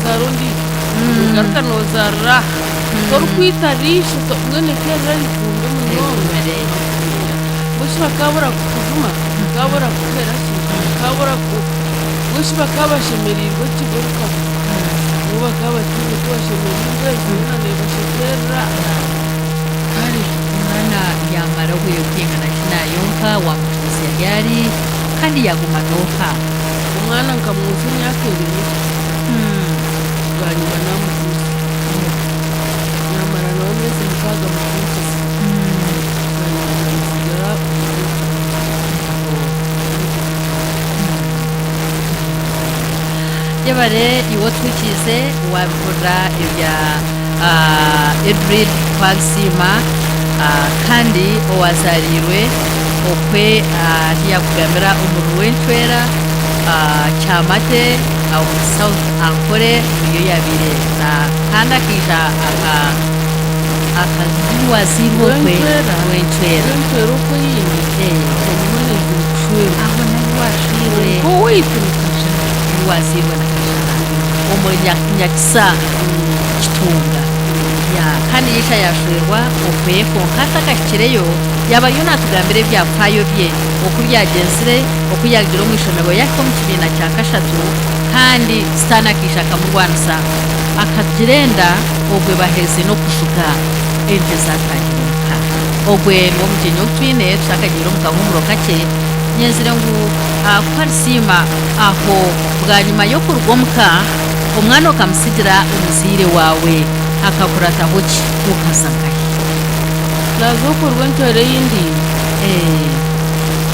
nozaara ondiijo, nogaruka nozaarira aha, torikwita riisho, mbwenu eka erira rifumbi munonga. Mbwenu shi bakaabura kukujuma, bakaabura kukuhera shi, bakaabura ku, mbwenu shi bakaba bashemereirwe ki bo orikabura? Bo bakaba bataine ku bashemereirwe, yoona neebashekyerera. Kare. Omwana yaamara obwire bwingana ki naayonka, waamutuutsya ryari, kandi yaaguma n'oha? Omwana nkamwontsya emyaka ebiri n'ekicweka, bwanyima naamutuutsya. Naamara nawe emyezi mukaaga mutuutsize, bwanyima naamutsigira omuziire wangye. Yebare iwe otuhukiize waabihurira ebya Edrine Twakusiima kandi owaazaariirwe okwe ahu yaakugambira omuri Rwencwera, Kyamate omuri South Ankole niyo yaabaire kandi akaija wazairwe okwe Rwencwera. Rwencwera okwe eyindi aho niho naizire kushwerwa. Aho niho waashweirwe. Kwonka owaitu ni Kajara. Niho waazairwe na Kajara omuri Nyakisa. Kitunga. Ya, kandi yaija yaashwerwa okwe, kwonka atakahikireyo, yaaba ariyo naatugambira ebyafaayo bye, oku byagyenzire, oku yaagiire omu ishomero yaahika omu kibiina kya kashatu, kandi Sitaane akaija akamurwanisa, akagira enda, obwe baherize n'okujuga ente zaataahire omu ka. Ogwe niwo mugyenyi ogu twine, tutakagiire omu kahuumuro kakye, nyenzire ngu ku arisiima aho bwanyima y'okuruga omu ka, Omwana okamutsigira omuzaire waawe akakurataho ki? Okaza nkahi? Naaza okorwa entwara ei ndiine.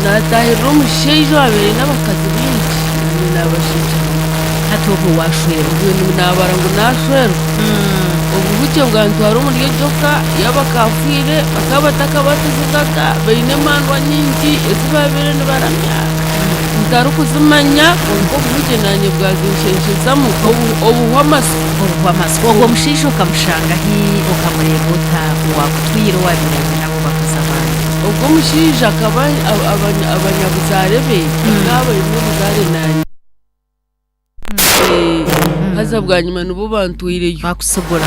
Naataahirira omushaija owaabaire aine abakazi baingi naanye naabashengyerera. Hati obwo waashwerwa? Obwo naabara ngu naashwerwa. Obuhukye bwantwara omuri egyo ka y'abakaafiire bakaba batakabatizigaga baine emandwa nyingi ezi baabaire nibaramya. Ntarikuzimanya kwonka obuhugye naanye bwazinshenkyezamu obuhwa amatsiko. Obuhwa amatsiko. Ogwo mushaija okamushanga hi? Okamureeba ota owaakutwire owaabaire aine n'abo bakazi abandi? Ogwo omushaija akaba abanyabuzaare be bakaba baine obuzaare naanye. Haza bwanyima nibo bantwireyo. Bakusigura.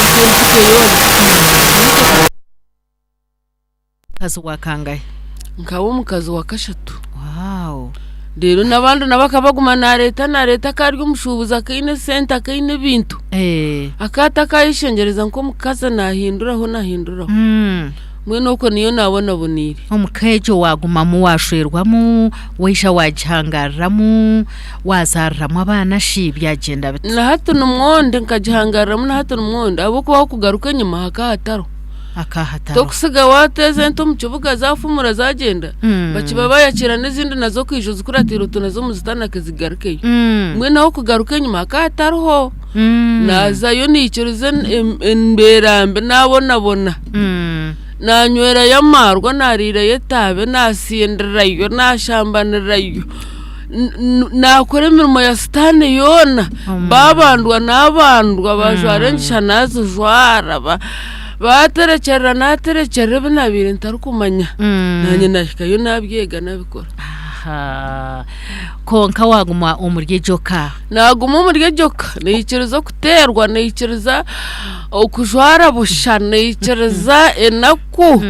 Empike yoona. Omukazi wa kangahi? Nkaba omukazi wa kashatu. Wow. Reero n'abandi nabo akaba aguma naareeta naareeta akaba ari omushuubuzi akaine esente akaine ebintu. Eh. Akaba atakayeshengyereza nk'omukazi naahinduraho naahinduraho. Mbwenu okwo niyo naabonaboniire. Omu ka egyo waagumamu waashwerwamu, waija waagihangaariramu, waazaariramu abaana shi byagyenda bita? Na hati nimwo ndi nkagihangaariramu na hati nimwo ndi ahabw'okuba kugaruka enyima hakaba hatariho. Akahataro. Tokusiga wateeza ente omu kibuga zafumura zagyenda bakiba bayakiira n'ezindi nazo okaija ozikuratiire oti nazo muzitanake zigarukeyo. Mbwenu ahokugaruka enyima hakaba hatariho. Nazayo naikiriza embeera mbi nabonabona. Nanywerayo amaarwa, nariirayo etaabe, nasindirayo, nashambanirayo, nakora emirimo ya sitaane yoona. Babandwa nabandwa, bajwara engisha nazijwara. Baaterekyerera naaterekyerera ebi naabaire ntarikumanya, naanye naahikayo naabyega naabikora. Aha. Kwonka waaguma omuri egyo ka? Naaguma omuri egyo ka, naikiriza okuteerwa, naikiriza okujwara busha, naikiriza enaku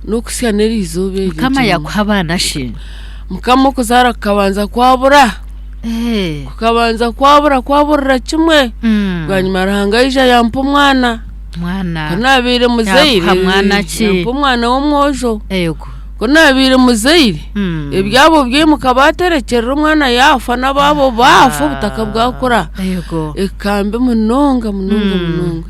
n'okuhitsya n'eri izooba eri. Mukama yaakuha abaana shi? Mukama okuzaara kukabanza kwabura. Kukabanza kwabura kwaburira kimwe. Bwanyima Ruhanga yaija yampa omwana. Mwana. Ku naabaire muzaire. Yakuha mwana ki? Yampa omwana w'omwojo. Ego. Ku naabaire muzaire, ebyabo byaimuka baaterekyerera omwana yaafa n'abaabo baafa obutaka bwakura. Ego. Eka mbi munonga munonga munonga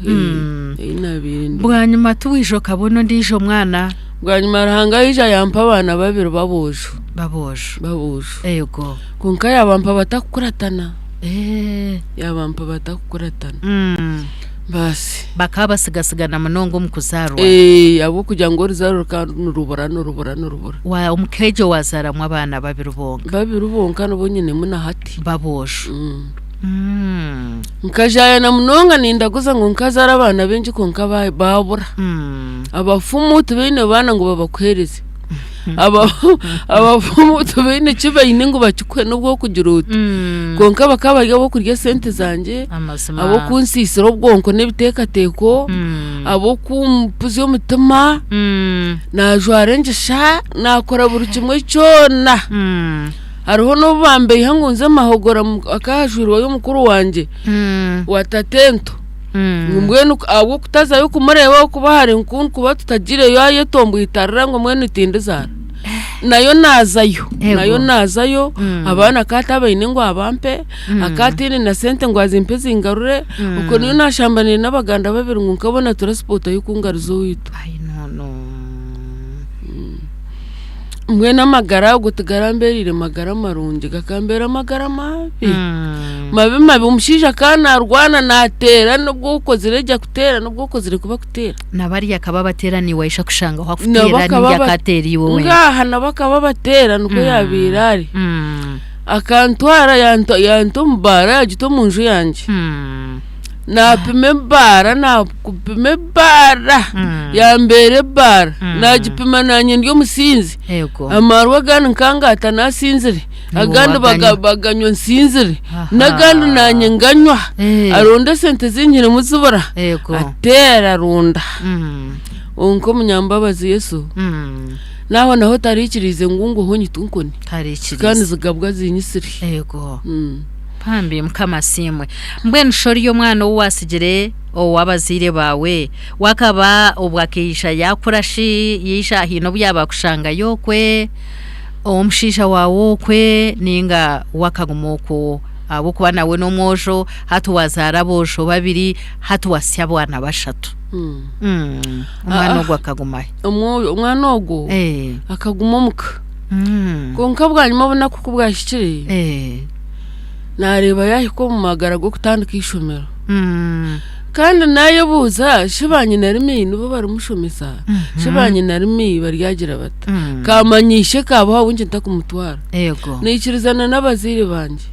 ei naabaire ndimu. Bwanyima tiwaija okabona ondiijo mwana? Bwanyima Ruhanga yaija yampa abaana babiri b'aboojo. B'aboojo. B'aboojo. Ego. Kwonka yaabampa batakukuratana. Eh. Yaabampa batakukuratana. Baasi. Bakaba basigasigana munonga omu kuzaarwa. Eh, ahabw'okugira ngu oruzaaro rukaba nirubura nirubura nirubura. Wa omu ka egyo waazaaramu abaana babiri bonka. Babiri bonka nibo nyinemu na hati. B'aboojo. Nkajaayana munonga nindaguza ngu nkazaara abaana baingi kwonka baabura. Abafumu tibaine baana ngu babakuheereze. Aba- Abafumu tibaine ki baine ngu bakikuhe n'obu orikugira oti. Mm. Kwonka bakaba bari ab'okurya esente zangye, Amazima. ab'okunsiisira obwonko n'ebiteekateeko, Mm. ab'okumpuzya omutima, Mm. naajwara engisha, naakora buri kimwe kyona. Mm. Hariho n'obu bambeiha ngu nze mahogora akahajwirweyo mukuru wangye Mm. wa tatento. Mm. Ngu mbwenu ahabw'okutazayo kumureeba ahabw'okuba hari nkunkuba tutagiireyo ayetomboitarira ngu mbwenu tindizaara. Nayo naazayo, Ego. nayo naazayo, Mm. abaana akaba atabaine ngu abampe, Mm. akaba ataine na sente ngu azimpe zingarure, Mm. okwo niyo naashambaniire n'abaganda babiri ngu nkabona turasipoota y'okungaruza owaitu. Ai no no. Mbwenu amagara ago tigarambeereire magara marungi, gakambeera amagara mabi. Mm. Mabi mabi, omushaija ka naarwana naateera n'obu okozire gye akuteera n'obu okozire kubi akuteera. Na bariya akaba abateera naiwe waija kushanga ahu Nabo akuteera akaba ninga aba- akateera iwe wenka. Ngaaha nabo akaba abateera nikwo yaabaire ari. Mm. Akantwara yanta yanta omu baara yaagita omu nju yangye. Mm. Naapima ebaara naakupima ebaara yambeera ebaara naagipima naanye ndi omusinzi Ego. amaarwa agandi nkangaata naasinzire Niiwe agandi waganywa. baganywa nsinzire Aha. n'agandi naanye nganywa Eh. aronda esente zinkirimu zibura Ego. ateera arunda Mm. kwonka omunyambabazi Yesu Mm. naaho naho taraikiriize ngu ngweho nyitwe enkoni Taraikiriize. kandi zigabwa ziinyitsire. Ego. Bambi Mukama asiimwe. Mbwenu shi ori omwana ou waatsigire ow'abazaire baawe, we akaba obwo akaija yaakura shi yaija haine obu yaaba akushangayo okwe, ow'omushaija waawe okwe nainga we akaguma okwo ahabw'okuba nawe n'omwojo hati waazaara aboojo babiri hati waasya abaana bashatu. Omwana ogwo akaguma hi? Omwana ogwo akaguma omuka. Kwonka bwanyima obunaku ku bwahikire, naareeba yaahika omu magara g'okutandika eishomero. Kandi naayebuuza shi baanyinarimi nibo barimushomesa? Shi baanyinarimi baryagira bata? Kaamanya ishe kaabaho ahabw'enki ntakumutwara? Naikirizana n'abazaire bangye.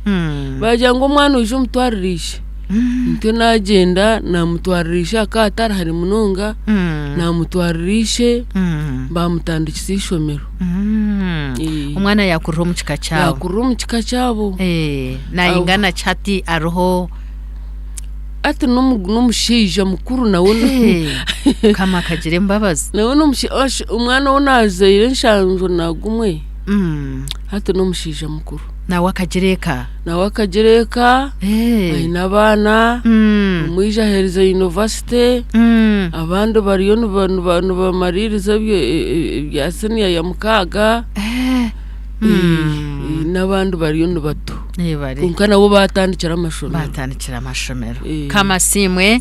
Baagira ngu omwana oije omutwarire ishe. Ntyo naagyenda naamutwarira ishe akaba atari hare munonga, naamutwarira ishe, baamutandikisa eishomero. Omwana yaakurira omu kika kyabo. Yaakurira omu kika kyabo. Naingana ki hati ariho? Hati n'omushaija mukuru nawe. Mukama akagira embabazi. Nawe omwana ou naazaire enshanju na gumwe, hati n'omushaija mukuru. Nawe akagira eka? Nawe akagira eka, aine abaana, omwija aherize yunivasite, abandi bariyo nibamariiriza ebya siniya ya mukaaga, n'abandi bariyo ni bato. Kwonka nabo baatandikire amashomero. Baatandikire amashomero. Mukama asiimwe.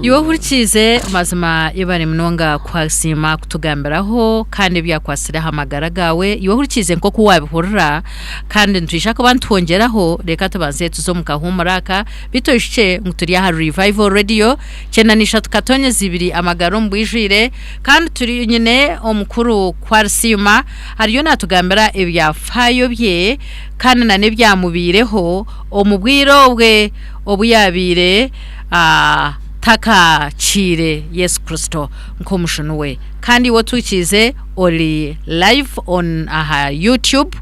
Iwe ohurikiize mazima yebare munonga kuhasiima kutugambiraho kandi ebyakwatsire aha magara gaawe. Iwe ohurikiize nk'oku waabihurira Kandi nitwija kuba nitwongyeraho, reka tubanze tuze omu kahuumuro aka, beitu oishukye ngu turi aha Revival Radio, kyenda na ishatu katonyeza ibiri amagara omu bwijwire, kandi turi nyine omukuru Kwarisiima ariyo naatugambira ebyafaayo bye kandi na n'ebyamubaireho omu bwire obwe obu yaabaire atakakiire Yesu Kristo nk'omujuni we. Kandi iwe otwikiize ori live on aha YouTube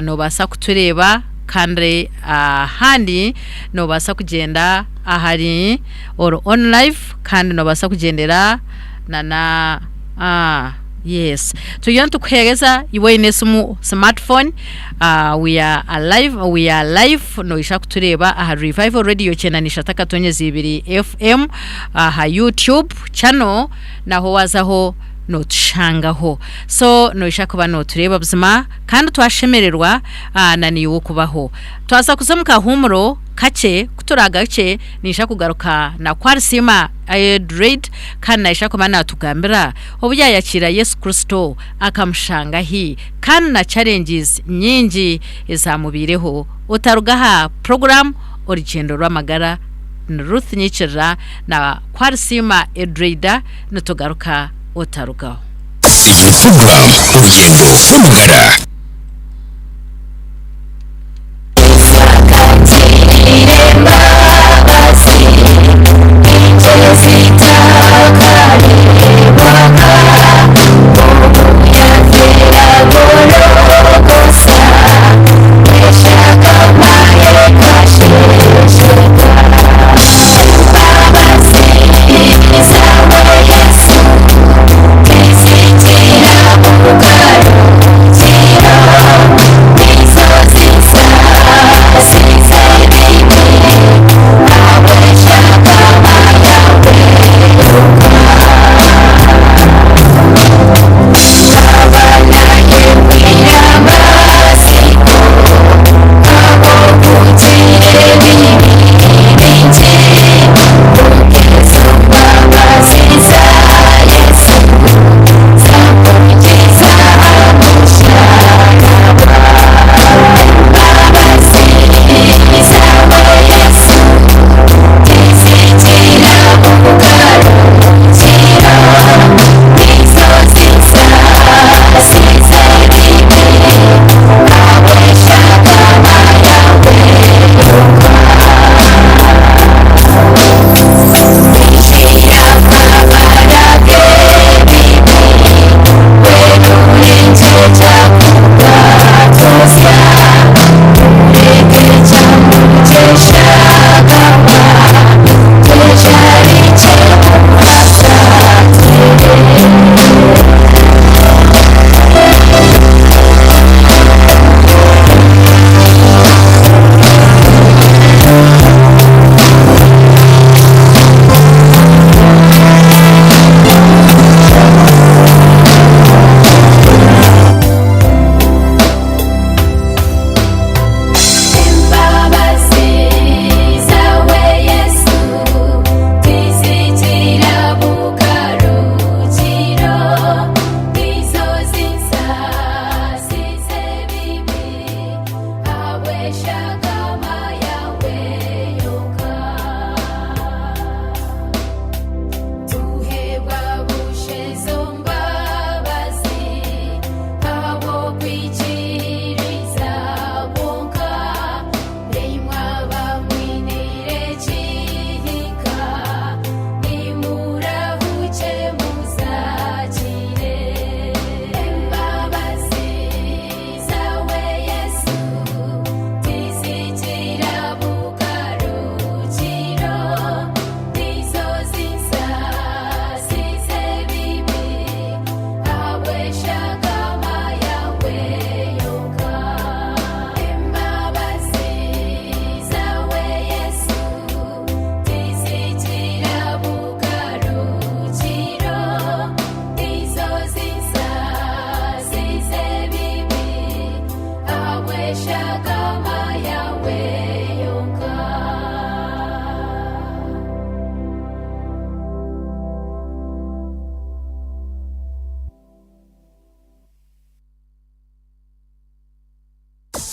nobaasa kutureeba kandi ahandi nobaasa kugyenda ahari ori on live kandi nobaasa kugyendera na na yes turiyo nitukuheereza iwe oine esimu smart phone we are alive we are live noija kutureeba aha Revival Radio kyenda na ishatu akatonyeza ibiri FM aha YouTube channel naho waazaho nootushangaho. So noija kuba nootureeba buzima kandi twashemererwa na naiwe okubaho. Twaza kuza omu kahuumuro kakye, ku turaagarukye naija kugaruka na Kwarisiima Eldred kandi naija kuba naatugambira obu yaayakiira Yesu Kristo akamushanga hi kandi na challenges nyingi ezaamubaireho. Otaruga aha puroguraamu Orugyendo rw'Amagara. Ni Ruth Nyikirira na Kwarisiima Edreida nitugaruka otarugaho. Egi ni puroguraamu Orugyendo rw'Amagara.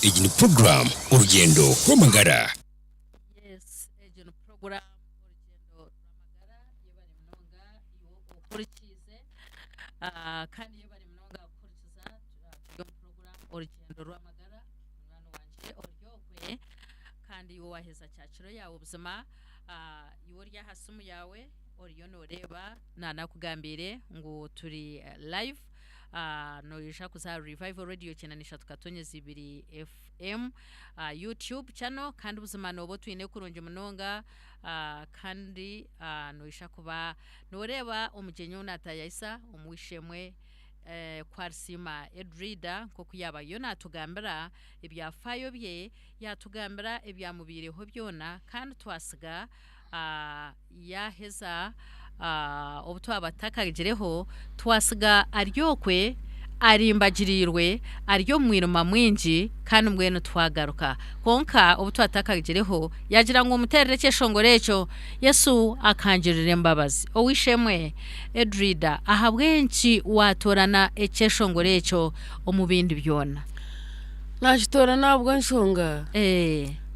Egi ni puroguraamu Orugyendo rw'Amagara. Yes, egyo ni puroguraamu Orugyendo rw'Amagara. Yebare munonga iwe ohurikiize. Ah, kandi yebare munonga kuhurikiza. Turi omu puroguraamu Orugyendo rw'Amagara. Munywani wangye ori okwe, kandi iwe waaheza kyakiro yaawe buzima, ah, iwe ori aha simu yaawe oriyo nooreeba, naanakugambiire ngu turi live. Noija kuza aha Revival Radio 93 katonyezi ibiri FM YouTube channel kandi buzima nooba otwine kurungi munonga kandi noija kuba nooreeba omugyenyi ou naatayayisa omuw'eishe-emwe Kwarisiima Edrida nk'oku yaaba ariyo naatugambira ebyafaayo bye, yaatugambira ebyamubaireho byona kandi twasiga Yaaheza obu twaba tutakagireho, twasiga ari okwe arimbagiriirwe ari omu mwirima mwingi kandi mbwenu twagaruka. Kwonka obu twaba tutakagireho, yaagira ngu omuteerere ekyeshongoro ekyo, Yesu akangirira embabazi. Ow'eishe-emwe Edrida, ahabw'enki waatoorana ekyeshongoro ekyo omu bindi byona? Naakitoorana ahabw'enshonga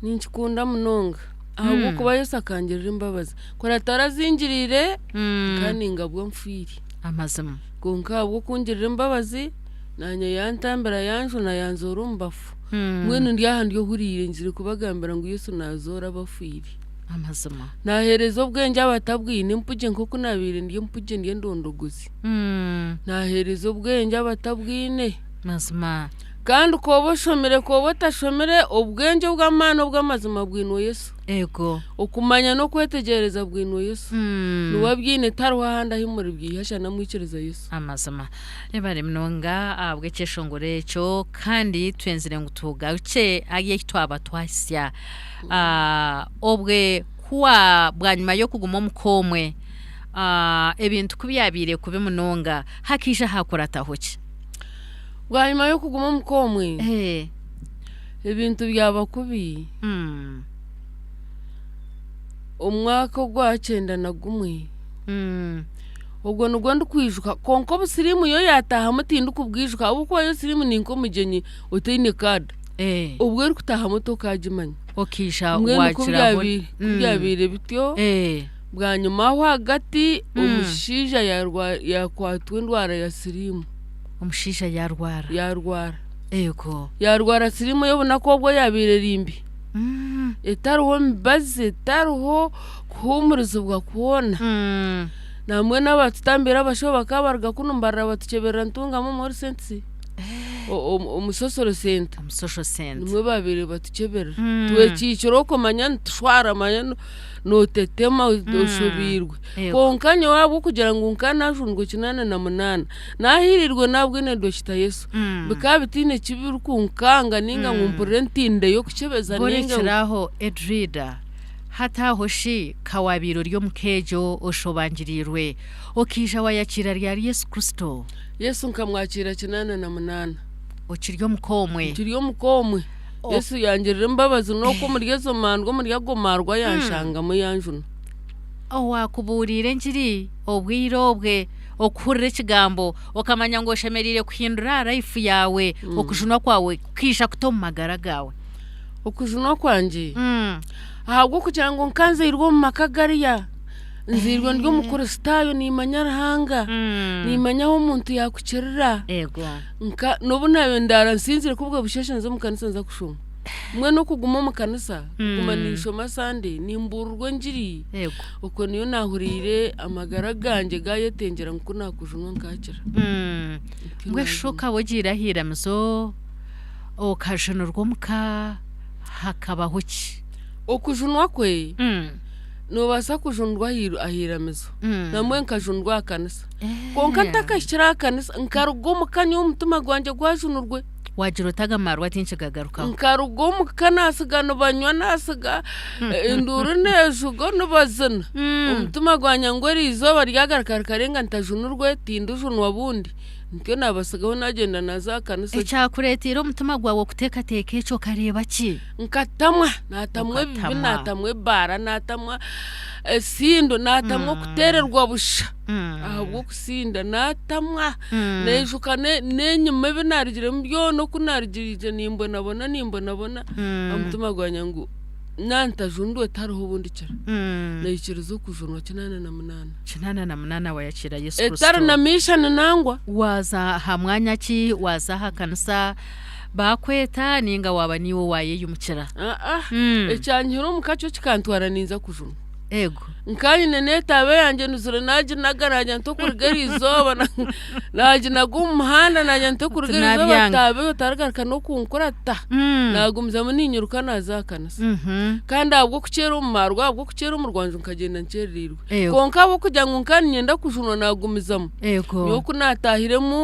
ninkikunda munonga. Ahabw'okuba Yesu akangirira embabazi. Ku atarazingiriire, nka ningabwa nfiire. Amazima. Kwonka ahabw'okungirira embabazi, naanye yantambira yanjuna yanzoora omu bafu. Mbwenu ndi aha ndi ohuriire ngizire kubagambira ngu Yesu naazoora abafiire. Amazima. Naaheereza obwengye abatabwine empugye nk'oku naabaire ndi empugye ndi endondogozi. Naaheereza obwengye abatabwine. Mazima. Kandi ku oba oshomire ku oba otashomire, obwengye obw'amaani obw'amazima bwinwe Yesu. Ego. Okumanya n'okwetegyereza bwinwe Yesu. Niwe abwine tihariho ahandi ahu muribwiha shana mwikiriza Yesu. Amazima. Yebare munonga ahabw'ekyeshongoro ekyo kandi twenzire ngu tugarukye ahari ehi twaba twahitsya. Obwe ku wa bwanyima y'okuguma omu ka omwe, ebintu ku byabaire kubi munonga, hakaija hakurataho ki? Bwanyima y'okuguma omu ka omwe, ebintu byaba kubi. Omwaka ogwa 91, ogwo nigwo ndikwijuka kwonka obusiriimu yo yaataahamu tindikubwijuka ahabw'okuba yo siriimu ni nk'omugyenyi otaine kaada, obu erikutaahamu tokaagimanya. Okaija Mbwenu ku waagiraho byabaire ku byabaire bityo, bwanyima aho ahagati omushaija yaarwa yaakwatwa endwara ya siriimu. Omushaija yaarwara. Yaarwara. Eego. Yaarwara siriimu ey'obunaku obwo yaabaire eri mbi. Etariho mibazi, etariho kuhuumurizibwa kwona. Nambwenu abatutambiire abashaho bakaba baruga kunu nibarira batukyeberera Ntungamo omu Health Centre, omu Social Centre. Omu Social Centre. Nimwo baabaire batukyeberera. Twekiikire okwo manya nitushwara manya nootetema oshobeirwe. Kwonka nyowe ahabw'okugira ngu nkaba naajunirwe 88, Naahiirirwe naabwine Dokita Yesu. Bikaba bitaine eki birikunkanga nainga ngu mpurire ntinde y'okukyebeza nainga ngu. Borekera aho Edrida, Hati aho shi ka waabaire ori omu ka egyo oshobangiriirwe, okaija waayakiira ryari Yesu Kristo? Yesu nkamwakiira 88. Okiri omu ka omwe? Nkiri omu ka omwe. Yesu yangirira embabazi n'oku omuri ezo mandwa omuri ago marwa yanshangamu yanjuna. Owaakubuuriire engiri obwire obwe okuhurira ekigambo okamanya ngu oshemereire kuhindura aha life yaawe, okujunwa kwawe kukaija kuta omu magara gaawe? Okujunwa kwangye ahabw'okugira ngu nkanzairwe omu maka gariya, nzairwe ndi omukristaayo niimanya Ruhanga, niimanya ahu omuntu yaakukirira. Eego. Nka n'obu naabaire ndaara nsinzire ku obwo busheeshe nza omu kanisa nza kushoma. Mbwenu okuguma omu kanisa, kuguma ninshoma Sunday, nimbuurirwa engiri, Eego. okwo niyo naahuriire amagara gangye gaayetengyera ngu ku naakujunwa nkaakira. Nikyo Mbwenu shi naajunwa. okaba ogiire aha iramizo, okajunirwa omu ka, hakabaho ki? Okujunwa kwe, noobaasa kujunirwa aha iramizo, nambwenu nkajunirwa aha kanisa. Kwonka ntakahikire aha kanisa, nkaruga omu ka nyowe omutima gwangye gwajunirwe. Waagira oti aga marwa tinkigagarukaho. Nkaruga omu ka naatsiga nibanywa naatsiga enduuru neejuga nibazina. Omutima gwangye ngu eriizooba ryagaruka rikarenga ntajunirwe tindijunwa bundi. Ntyo naabasigaho naagyenda naaza aha kanisa. Ekyakureeteire omutima gwawe kuteekateeka ekyo okareeba ki? Nkatamwa, naatamwa ebibi, Okatamwa. naatamwa ebaara, naatamwa esindo, naatamwa okuteererwa busha ahabw'okusinda, naatamwa. Naijuka ne- n'enyima ebi naarugiremu byona oku naarugiriire nimbonabona nimbonabona, omutima gwangye ngu Nantajunirwe tihariho obundi kira. Naikiriza okujunwa 88. 88 wayakiira Yesu Etari Kristo. na miishani nangwa. Waaza aha mwanya ki? Waaza aha kanisa baakweta ninga waaba niiwe waayeyimukira? Aa, ekyanyihire omu ka kyo kikantwara ninza kujunwa. Eego. Nkanyine n'etaabe yangye nuzire naaginaga naagira nti okuruga eri izooba naaginaga omu muhanda naagira nti okuruga eri izooba Nabyanga. taabe otarigaruka n'okunkurata. Naagumizamu niinyiruka naaza aha kanisa. Kandi ahabw'okukyera omu maarwa, ahabw'okukyera omu rwanju nkagyenda nkyerereirwe. Eego. Kwonka ahabw'okugira ngu nkaba niinyenda kujunwa naagumizamu. Eego. Nyowe ku naataahiremu,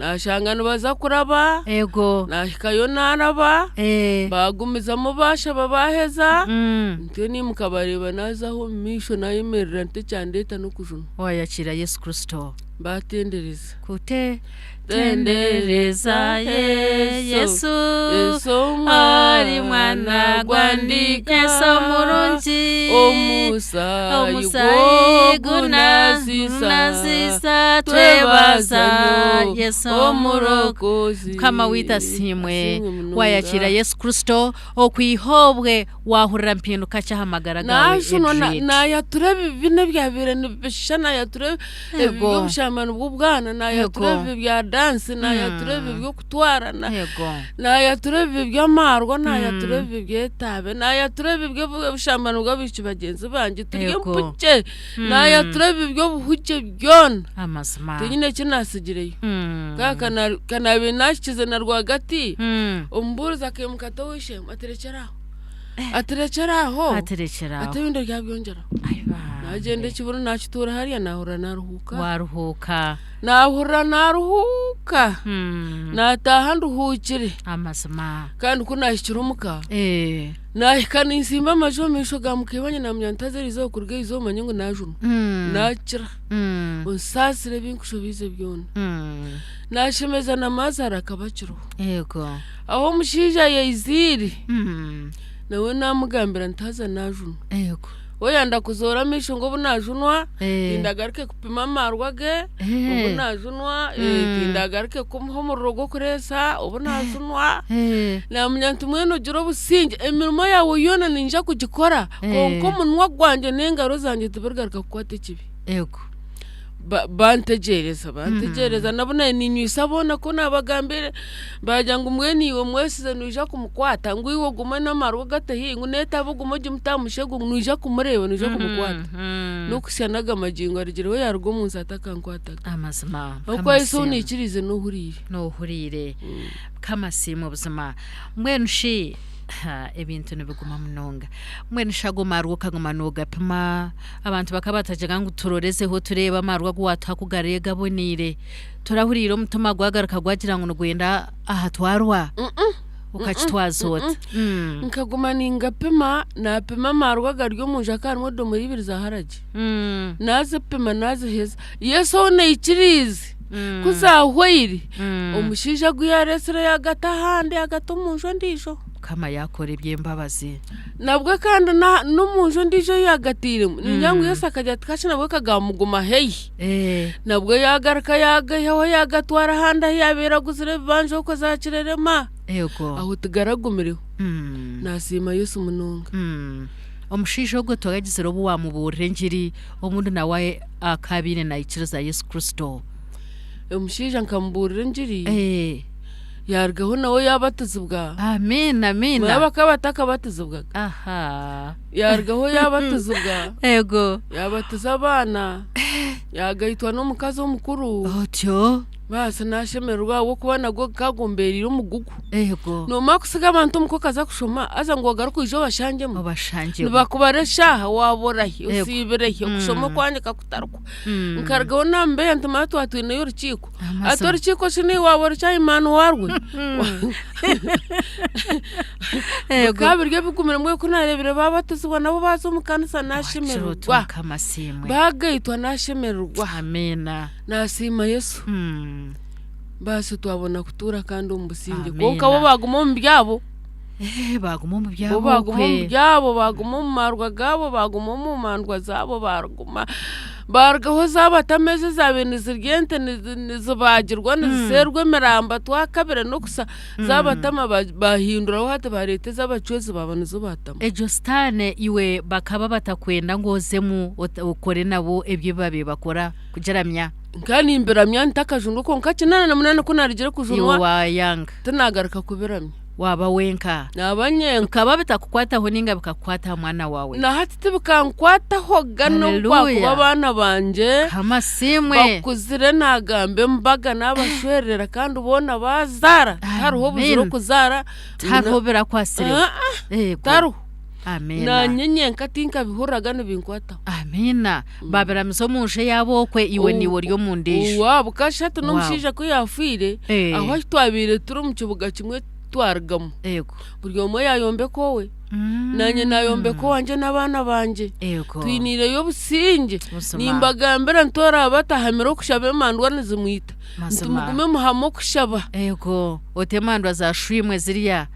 naashanga nibaza kuraba, Eego. naahikayo naaraba, Eh. baagumizamu baashaba baaheza. Mm. Ntyo naimuka bareeba naaza aho omu maisho naayemerera nti ekyandeeta n'okujunwa. Waayakiira Yesu Kristo. Baatendereza. Kute Tendereza Yesu, Yesu, Yesu ari mwana gwa ndi Yesu omurungi omusaayi omusaayi gunazisa gunazisa twebaza Yesu omurokozi. Mukama waitu asiimwe Asiimwe munonga. wayakiira Yesu Kristo okwiha obwe Waahurira mpinduka ki aha magara gaawe, Naajunwa na- Edred? naayatura ebibi n'ebyabaire nibishushana naayatura ebi Yego. by'obushambani bw'obwana naayatura Yego. ebibi bya dansi naayatura ebibi by'okutwara na- Yego. naayatura ebibi by'amaarwa naayatura ebibi by'etaabe naayatura ebibi by'obushambani bw'abaishiki bagyenzi bangye turi Yego. empukye naayatura ebibi by'obuhugye byona Amazima. tinyine eki naatsigireyo Ka kana- ka naabaire naakikize na rwagati omubuurizi akaimuka ati ow'eishe-emwe ati rekyera aho Ati rekyera aho. Ati rekyera aho. Ati ebindi oryabyongyeraho. Ai bambe. Nagyenda ekibunu nakituura hariya nahurira naruhuuka. Waruhuuka. Nahurira naruhuuka. Nataaha nduhuukire. Amazima. Kandi ku nahikire omuka, Eh. nahika ninsimba amaju omu maisho ga mukaibanye namugira nti haza erizooba kuruga erizooba omanye ngu najunwa. Nakira. Onsaasire ebi nkushobiize byona. Nashemeza na Mazara akaba akiriho. Yego. Aho omushaija yaiziire, nawe naamugambira nti haza naajunwa. Yego. We yanda kuzoora amaisho ngu obu naajunwa, Eh. tindagaruke kupima amaarwa ge, Eh. obu naajunwa, eh, tindagaruke kumuha omuriro gw'okureesa, obu naajunwa. Eh. Naamanya nti mbwenu ogira obusingye, emirimo yaawe yoona niinyija kugikora, Eh. kwonka omunwa gwangye n'engaro zangye tibirigaruka kukwata ekibi. Yego. Ba- bantegyereza bantegyereza nabo naanye ninywisa boona ku naabagambire baagira ngu mbwenu iwe mwesize noija kumukwata ngu iwe ogume n'amarwa ogate haihi ngu n'etaabe ogume ogimute aha mushego ngu noija kumureeba noija kumukwata n'okuhitsya n'aga magingo arugireho yaaruga omu nsi atakankwataga Amazima. ahabw'okuba Yesu ou Mukama asiimwe. naikiriize n'ohuriire. Noohuriire. Mukama asiimwe buzima. Mbwenu shi Ha, ebintu nibiguma munonga. Mbwenu shi ago marwa okaguma noogapima, abantu bakaba batagira ngu turorezeho tureebe amarwa agu waatuha ku gariyo gaboneire. Torahuriire omutima gwagaruka gwagira ngu nigwenda aha twarwa? Okakitwaza ota? Mm. Nkaguma ningapima, naapima amarwa agari omu nju hakaba harimu edomora ibiri za haragi. Mm. Naazipima naaziheza. Yesu ou naikiriize Mm. ku zaahwaire, Mm. omushaija agu yaareetsire yaagata ahandi yaagata omu nju endiijo. Mukama yaakora eby'embabazi. Nabwe kandi na- n'omu nju endiijo ei yaagatairemu, ningira ngu Yesu akagira ati kakye nabwe kagaamuguma haihi. Eh. Nabwe yaagaruka yaagaihaho yaagatwara ahandi ahu yaabaire aguzire ebibanja okwo za Kirerema. Ego. Aho tigaragumireho. Mm. Naasiima Yesu munonga. Mm. Omushaija ogwo toragizire obu waamubuurira engiri, obundi nawe akaabaire naikiriza Yesu Kristo. Omushaija nkamubuurira engiri. Eh. Yaarugaho nawe yaabatizibwa. Amiina, amiina. Manya bakaba batakabatizibwaga. Aha. Yaarugaho yaabatizibwa. Ego. Yaabatiza abaana. Yaagaitwa n'omukazi omukuru. Otyo. Baasi naashemererwa ahabw'okuba nagwo gukagumbeereire omugugu. Ego. Noomara kutsiga abantu omuka okaza kushoma, haza ngu ogaruke oije obashangyemu. Obashangyemu. Nibakubara eshaaha waaba orahi, Ego. osiibire hi, okushoma okwanyu kakutarikwo. Nkarugaho namubeeya nti manya twaba twineyo orukiiko. Ati orukiiko shi naiwe waaba ori chairman warwo? Ego. Bikaba biri ebigumire mbwenu ku naareebire baabatizibwa nabo baaza omu kanisa naashemererwa. Mukama asiimwe. Baagaitwa naashemererwa. Amiina. Naasiima Yesu. Baasi twabona kutuura kandi omu busingye. Amiina. Kwonka bo baaguma omu byabo. Eh, baaguma omu Bo byabo baaguma omu okwe. byabo, baaguma omu marwa gaabo, baaguma omu mandwa zaabo, baaguma baarugaho zaabatama ezi ezaabaire nizirya ente nizi- nizibaagirwa niziseerwa emiramba twakabire n'okusa zaabatama ba- baahinduraho hati baareeta ez'abacwezi baaba nizo baatamu. Egyo sitaane iwe bakaba batakwenda ngu ozemu ot- okore nabo ebyo ebi babaire bakora kugiramya. Nka nimbiramya ntakajunwa kwonka 88 ku naarugire Iwe kujunwa waayanga. tinaagaruka kubiramya. Waaba wenka. Naaba nyenka. Bikaba bitakukwataho ninga bikakukwata aha mwana waawe? Na hati tibikankwatahoga n'obu kwakuba Haleluya. abaana bangye Mukama asiimwe. bakuzire nagamba embaga nabashwererera kandi boona bazaara tihariho obuzire Amen. okuzaara Tihariho birakwasireho. Ah, ah, Yego. tariho Amiina. nanye nyenka tinkabihuriraga nibinkwataho Amiina. Babiramiza omu nju eyaabo okwe iwe niiwe ori omu ndiijo. Owaabo kashi hati Wow. n'omushaija ku yaafiire Eh. aho ahu twabaire turi omu kibuga kimwe twarugamu Yego. buri omwe yaayombeka owe Naanye naayombeka owangye n'abaana bangye. Yego. Twiniireyo obusingye. Buzima. Nimbagambira nti oraabe atahamire okushaba emandwa nizimwita. Nti Mazima. mugume muhame okushaba. Yego. Oti emandwa za shwimwe ziriya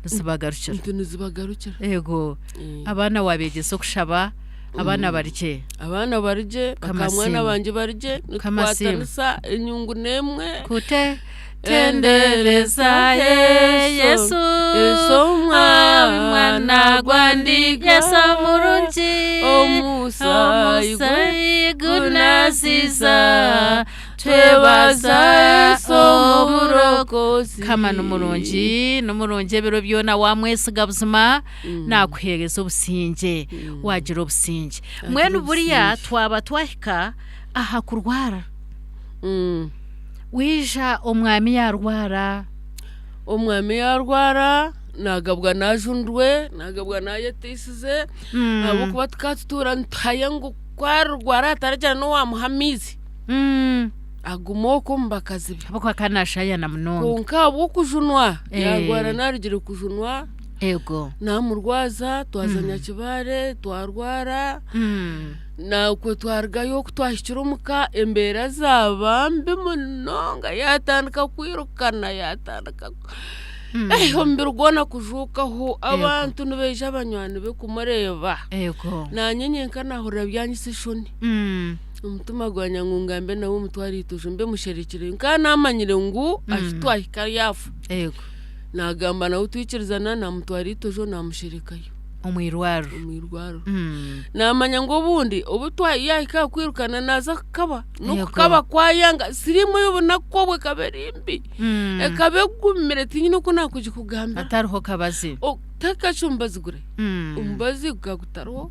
nizibagarukira. Nti nizibagarukira. Yego. Abaana waabeegyesa okushaba, abaana bari gye. Abaana bari gye, Mukama bakamwana asiimwe. bangye bari gye, Mukama asiimwe. nitukwataniisa enyungu n'emwe. Kute tendereza ye Yesu Yesu omwana gwa ndiga Yesu omurungi Omusaayi omusaayi gunaziza Twebaza Yesu twebaza omurokozi. Mukama n'omurungi n'omurungi ebiro byona wamwesiga buzima nakuheereza obusingye wagira obusingye mbwenu buriya twaba twahika aha kurwara Waija omwami yaarwara. Omwami yaarwara naagabwa naajundwe, naagabwa naayeteisize ahabw'okuba tukaba tutuura nituhaya ngu ku arirwara hataragira n'owaamuha amaizi agume okwo omu bakazi be. Ahabw'okuba akaba naashayana munonga. Kwonka ahabw'okujunwa yaarwara naarugire kujunwa Eego. Naamurwaza twaza Nyakibare twarwara, naakwe twarugayo ku twahikire omu ka embeera zaaba mbi munonga yaatandika kwirukana yaatandika omubiri gwona kujuukaho abantu nibaija banywani be kumureeba. Eego. Naanye nyenka naahurira byanyitsa eshoni, omutima gwangye ngu ngambe nawe mutware eitojo mbe musherekire nka naamanyire ngu ahi twahika yaafa. Eego. Naagamba nawe twikirizana naamutwara eitojo naamusherekayo. Omu irwariro. Omu irwariro. Naamanya ngu obundi obu yaahika aha kwirukana naaza kukaba, n'okukaba kwayanga, siriimu ey'obunaku obwo ekaba eri mbi, ekaba egumire tiinyine oku naakugikugambira. Hatariho kabazi. Otakakye omubazi guraahi? Omubazi gukaba gutariho.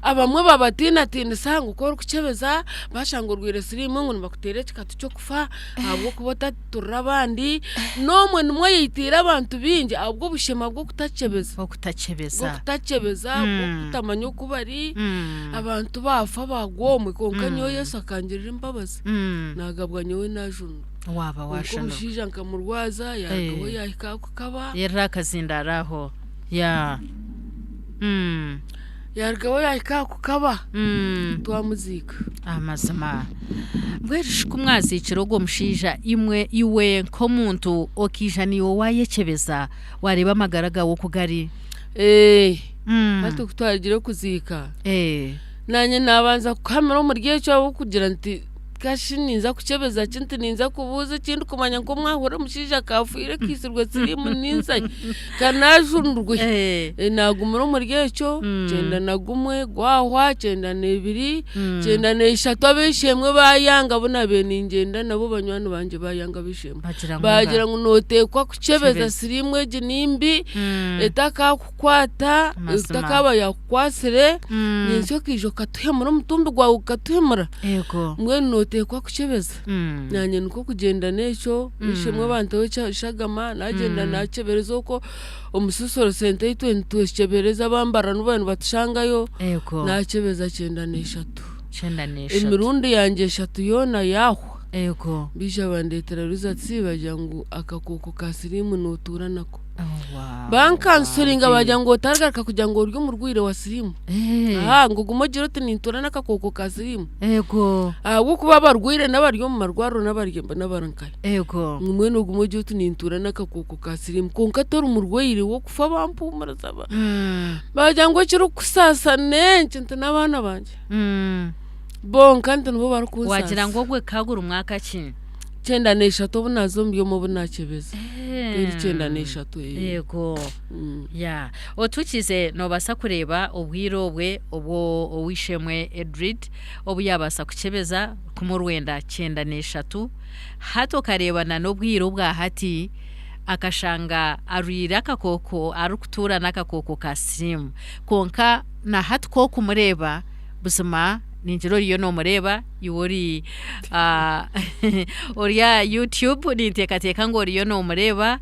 Abamwe babatiinatiinisa ngu ku orikukyebeza bashanga orwaire siriimu ngu nibakuteera ekikatu ky'okufa ahabw'okuba otaturira abandi. N'omwe nimwo yaitiire abantu baingi ahabw'obushema bw'okutakyebeza. Okutakyebeza. Bw'okutakyebeza, bw'okutamanya oku bari, abantu baafa baagwa omwe kwonka nyowe Yesu akangirira embabazi naagabwa nyowe naajunwa. Waaba Kwonka waashanurwa. omushaija nkamurwaza yaarugaho yaahika aha kukaba. Yerera akazindaaro aho. Ya. Yaarugaho yaahika aha kukaba twamuziika. Amazima. Mbwenu shi ku mwaziikire ogwo mushaija imwe iwe nk'omuntu okaija naiwe waayekyebeza waareeba amagara gaawe oku gari? Ee, hati ku twarugire kuziika, naanye naabanza kuhamira omuri ekyo ahabw'okugira nti Kashi ninza kukyebeza ki nti ninza kubuuza eki ndikumanya nk'omwahura omushaija akaafiire akaitsirwe siriimu ninzahi ka naajunirwe. Eh. Naagumira omuri ekyo, kyenda na gumwe gwahwa, kyenda n'ebiri, kyenda n'eshatu ab'eishe-emwe baayanga abu naabaire ningyenda nabo banywani bangye baayanga ab'eishe-emwe. Bagira ngu Baagira ngu nooteekwa kukyebeza Kukyebeza. siriimu egi ni mbi, etakaakukwata, Amazima. etakaaba yaakukwatsire, nyentsya okaija okatuhemura omutumbi gwawe gukatuhemura. Yego. Mbwenu nooteekwa kukyebeza. Naanye nikwo kugyenda n'ekyo, eishemwe banteho eshagama, naagyenda naakyebereza okwo omu Sisoro Centre ei nitwekyebereza abambara n'obu baabaire nibatushangayo, Yego. naakyebeza 93. 93. Emirundi yangye eshatu yoona yaahwa. Ego. Baija bandeetera results bagira ngu akakooko ka siriimu nootuura nako. Oh, wow. Bankansoringa Wow. bagira ngu otarigaruka kugira ngu ori omurwaire wa siriimu. Eh, Aha, ngu ogume ogire oti nintuura n'akakooko ka siriimu. Ego. Ahabw'okuba abarwaire n'abari omu marwariro n'abari n'abari nkahi. Ego. Ngu mbwenu ogume ogire oti nintuura n'akakooko ka siriimu kwonka tori murwaire w'okufa bampuumuriza ba Baagira ngu ekirikukusaasa n'enki nti n'abaana bangye. Bonka nti nibo barikunsaasa. Wagira ngu ogwe ka guri mwaka ki? 93 obu naaza omu byoma obu naakyebeza. Eri 93 ee. Yego. Mm. Ya. Otukize noobaasa kureeba obwire obwe obu ow'eishe-emwe Edrid obu yaabaasa kukyebeza 1993 hati okareeba na n'obwire obwa hati akashanga arwaire akakooko arikutuura n'akakooko ka siriimu. Kwonka na hati ku okumureeba buzima ningira oriyo noomureeba iwe ori ori aha YouTube ninteekateeka ngu oriyo noomureeba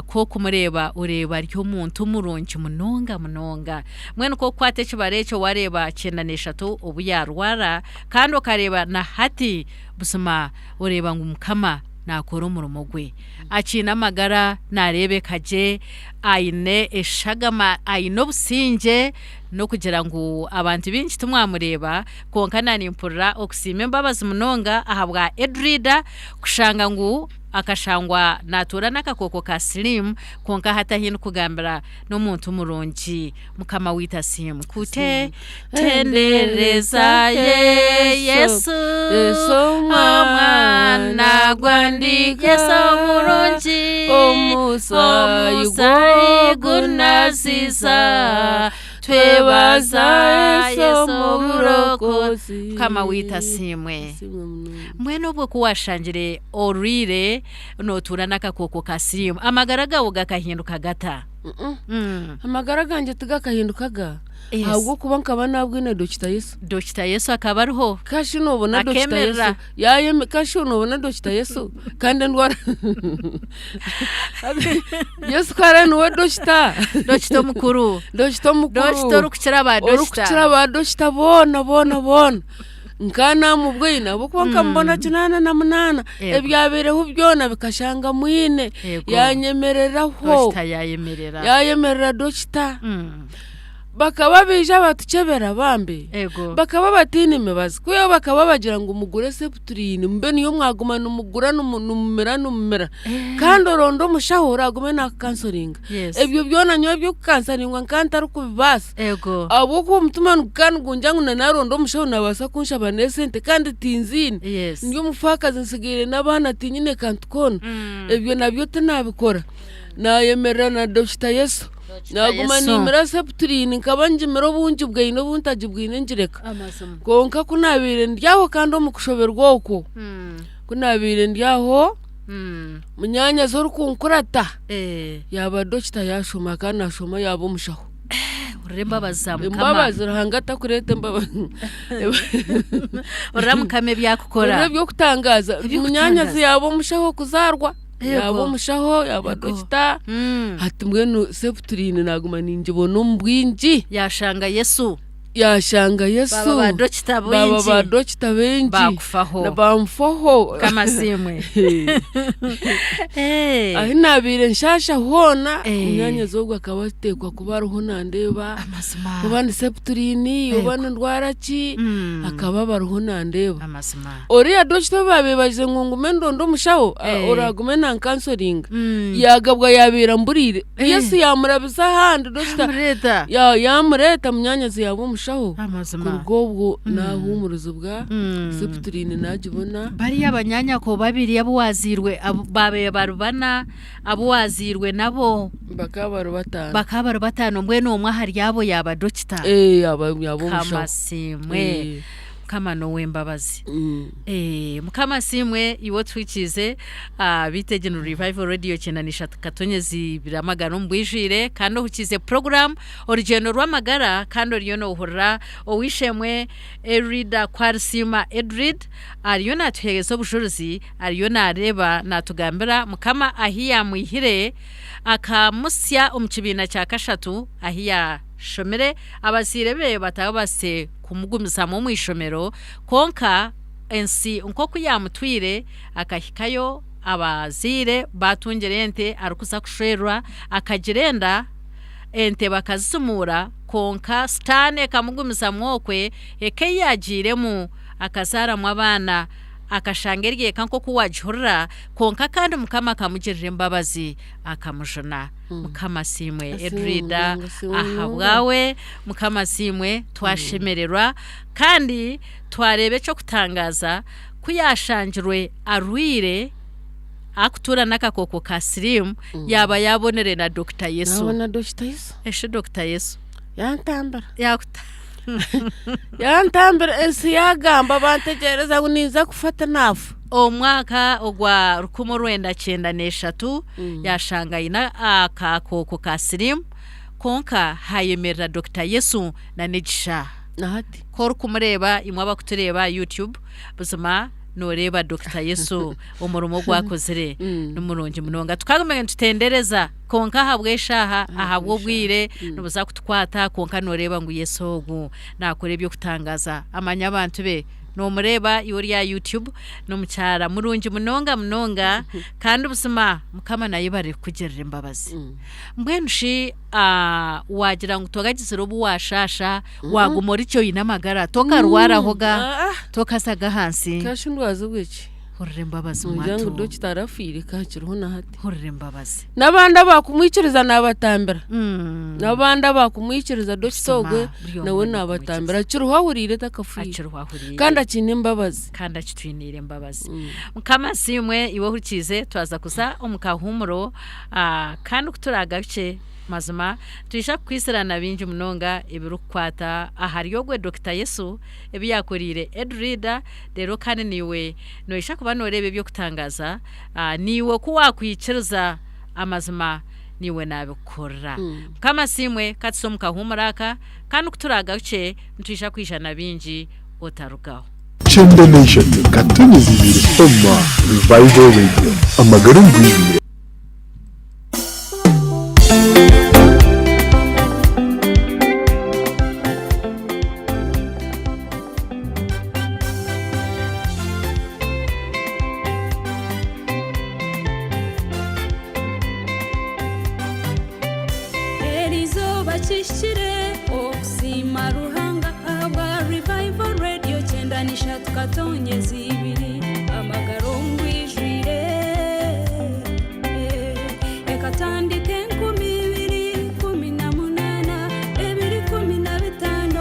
ku okumureeba oreeba ari omuntu murungi munonga munonga. Mbwenu ku okukwata ekibaro ekyo waareeba 93 obu yaarwara kandi okareeba na hati buzima oreeba ngu Mukama naakora omurimo gwe. Akiine amagara, naareebeka gye, aine eshagama, aine obusingye, n'okugira ngu abantu baingi timwamureeba, kwonka naanimpurira okusiima embabazi munonga ahabwa Edrida kushanga ngu akashangwa naatuura n'akakooko ka siriimu, kwonka hati ahi ndikugambira n'omuntu murungi. Mukama waitu asiimwe. Kute tendereza ye Yesu Yesu omwana gwa ndiga Yesu omurungi omusaayi omusaayi gunasiisa twebaza twebaza Yesu Yesu omurokozi omurokozi Mukama waitu asiimwe. Asiimwe munonga. Mbwenu obwo ku washangire orwire notuura n'akakooko ka siriimu amagara gaawe gakahinduka gata? Mm-mm. Mm. Amagara gangye tigakahindukaga Yes. ahabw'okuba nkaba nabwine Dokita Yesu. Dokita Yesu akaba ariho. Kashi nobona Dokita Akemerera. Yesu. Yayeme kashi nobona Dokita Yesu kandi endwara Yesu kare niwe Dokita. Dokita omukuru. Dokita omukuru. Dokita orikukira ba dokita. Orikukira ba dokita boona boona boona. Nka namubwine ahabw'okuba nkamubona 88 Yego. ebyabaireho byona bikashanga mwine Yego. yanyemereraho Dokita yayemerera. yayemerera dokita Mm. bakaba baija batukyebera bambi Ego. bakaba bataine mibazi kwihaho bakaba bagira ngu mugure septrin mube niyo mwaguma nimugura nimumira nimumira kandi oronde omushaho oragume nakukansoringa Yes. ebyo byona nyowe eby'okukansaringwa nkaba ntarikubibaasa Ego. Ahabw'okuba omutima nigukaba nigungira ngu na naaronda omushaho naabaasa kunshaba n'esente kandi tinziine. Yes. Ndi omufaakazi ntsigaire n'abaana tinyine kantu koona. Mm. Ebyo nabyo tinaabikora. Naayemerera na Dokita Yesu. Dokita Naaguma Yesu. niimira Septrin nkaba ngimira obu ngibwaine obu ntagibwaine ngireka. Amazima. Kwonka ku naabaire ndi aho kandi omu kushoberwa okwo, Mm. ku naabaire ndi aho, Mm. munyaanyazi orikunkurata Eh. yaaba dokita yaashoma kandi naashoma yaaba omushaho. Hurira embabazi za Mukama. Embabazi Ruhanga atakureeta embabazi. Hurira Mukama ebi akukora. Hurira eby'okutangaaza. Eby'okutangaaza. Munyaanyazi yaaba omushaho kuzaarwa. Yego. Yaaba omushaho, yaaba Yego. dokita. Mm. Hati mbwenu Septrin naaguma ningibona omu bwingi. Yashanga Yesu. Yashanga Yesu. Baaba ba dokita Baaba baingi. ba dokita baingi. Bakufaho. Na banfaho. Mukama asiimwe. Eh. Ahi naabaire nshaasha hoona, Eh. munyaanyazi ogwo akaba ateekwa kuba ariho nandeeba. Amazima. Oba ni septrin, oba Yego. ni ndwara ki, Mm. akaba aba ariho nandeeba. Amazima. Oriya dokita ou baabaire bagize ngu ngume ndonde omushaho, a- Eh. oraagume nankansoringa, Mm. yaagabwa yaabaire amburiire. Eh. Yesu yaamurabiza ahandi dokita Yamureeta. ya- yaamureeta munyaanyazi yaaba omushaho. Amazima. Kuruga obwo naahuumurizibwa, Mm. septrin naagibona. Bariya abanyanyako babiri abu waazairwe abu baabaire bari bana abu waazairwe nabo Bakaba bari bataano. bakaba bari bataano mbwenu omwe ahari abo yaaba dokita. Eh, yaaba yaaba omushaho. Mukama asiimwe. Eh. Mukama n'ow'embabazi. Mm. Eh, Mukama asiimwe iwe otuhikiize ah, beitu egi ni Revival Radio 93 katonyezi ibiri amagana omu bwijwire kandi ohukiize program orugyendo rw'amagara kandi oriyo noohurira ow'eishe-emwe Elida Kwarisiima Edrid ariyo naatuheereza obujurizi ariyo naareeba naatugambira Mukama ahi yaamwihire akamusya omu kibiina kya kashatu ahi yaashomire abazaire be batababaase kumugumizamu omu ishomero kwonka. Ensi nk'oku yaamutwire akahikayo abazaire baatungira ente arikuza kushwerwa akagira enda, ente bakazizimuura kwonka sitaane ekamugumizamu okwe eka ei yaagiiremu akazaaramu abaana akashanga eri eka nk'oku waagihurira kwonka kandi Mukama akamugirira embabazi akamujuna. Mukama asiimwe Asiimwe Edrida munonga, asiimwe munonga. ahabwawe Mukama asiimwe twashemererwa kandi twareeba eky'okutangaaza ku yaashangirwe arwaire arikutuura n'akakooko ka siriimu yaaba yaabonire na Dokita Yesu. Naabona Dokita Yesu. Eshi Dokita Yesu. Yantambira. Yaakuta. Yantambira ensi yaagamba bantegyereza ngu ninza kufa tinaafa. Omwaka ogwa 1993 yaashanga aine akakooko ka siriimu kwonka haayemerera Dokita Yesu na n'egisha. Na hati. Ku orikumureeba imwe abakutureeba aha YouTube buzima nooreeba Dokita Yesu omurimo ogu akozire ni murungi munonga. Tukaguma nitutendereza kwonka ahabw'eshaaha, ahabw'obwire nibuza kutukwata kwonka nooreeba ngu Yesu ogu naakora eby'okutangaaza. Amanya abantu be. Noomureeba iwe ori aha YouTube n'omukyara murungi munonga munonga kandi buzima Mukama nayebare kukugirira embabazi. Mbwenu shi waagira ngu toragizire obu waashaasha, waaguma ori gye oine amagara, tokarwaraho ga, tokazaga ahansi? Nkashi ndwazibwe ki? Hurira embabazi Noogira ngu mwatu. dokita arafiire ka akiriho na hati. Hurira embabazi. N'abandi abakumwikiriza naabatambira. N'abandi abakumwikiriza dokita Buzima, ogwe buri omwe nawe nakumwikiriza. naabatambira. Akiriho ahuriire takafiire. Akiriho ahuriire. Kandi akiine embabazi. Kandi akitwiniire embabazi. Mukama asiimwe iwe ohurikiize twaza kuza omu kahuumuro kandi ku turaagarukye mazima nitwija kukwizirana bingi munonga ebirikukwata ahari ogwe Dokita Yesu ebi yaakoreire Edrida reero kandi naiwe noija kuba nooreeba eby'okutangaaza naiwe ku waakwikiriza amazima naiwe naabikukorera. Mukama asiimwe ka tuze omu kahuumuro aka kandi ku turaagarukye nitwija kwija na bingi otarugaho. 93 2 Oma Revival Radio amagara omu bwijwire. Erizooba kihikire okusiima Ruhanga ahabwa Revival Radio 93 katonyezi ibiri amagara omu bwijwire ekatandika 2018 2015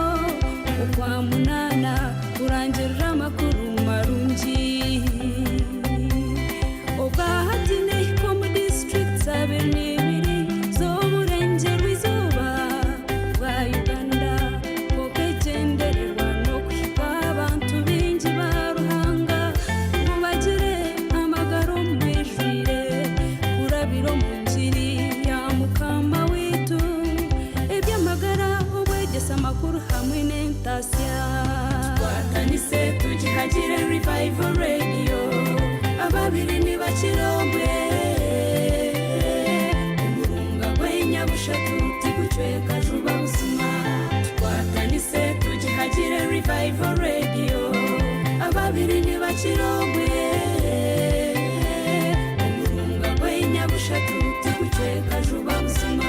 okwa munaana kurangirira amakuru marungi Obwahati nehika omu disiturikiti 22 z'oburengyerwa izooba bwa Uganda kwonka egyendererwa n'okuhika abantu baingi ba Ruhanga ngu bagire amagara omu bwijwire kurabira omu ngiri ya Mukama waitu, eby'amagara, obwegyese, amakuru hamwe n'entasya. Tukwatanise tugihagire Revival Radio. Ababiri nibakira omwe. Omurunga gw'enyabushatu tigucweka juba buzima. Tukwatanise tugihagire Revival Radio. Ababiri nibakira omwe. Omurunga gw'enyabushatu tigucweka juba buzima.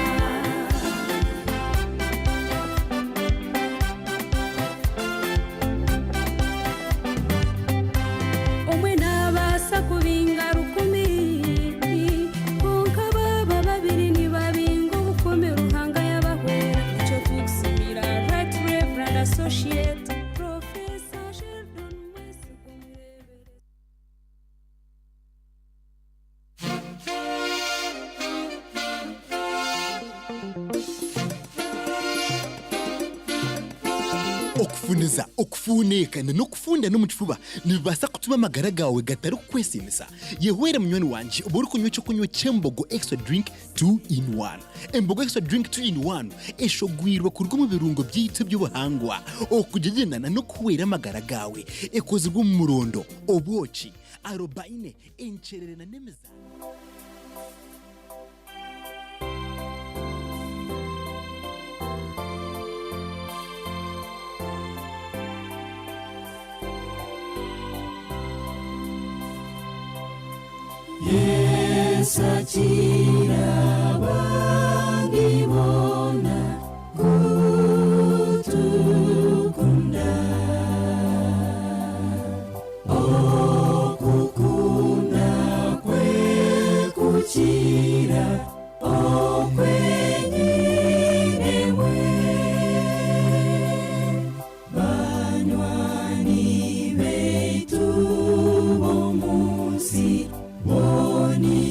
Omwe naabaasa kubinga rukumi, kwonka baaba babiri nibabinga obukumi Ruhanga yaabahwera. Nikyo turikusiimira Right Reverend Associate Professor Sheldon Mwesigwa Omureeberezi. Okufuniza, okufuuneekana n'okufundana omu kifuba nibibaasa kutuma amagara gaawe gatarikukwesiimisa. Yehwere munywani wangye obu orikunywa eky'okunywa ky'Embogo Extra Drink 2 in 1. Embogo Extra Drink 2 in 1 eshogwirwe kuruga omu birungo byaitu eby'obuhangwa okugyegyendana n'okuhwera amagara gaawe. Ekozirwe omu murondo, obwoki, arobaine, enkyerere na n'emizaano. Yesu akira abandi boona kutukunda. Okukunda kwe kukira okwenyine mwe. Banywani baitu b'omunsi boni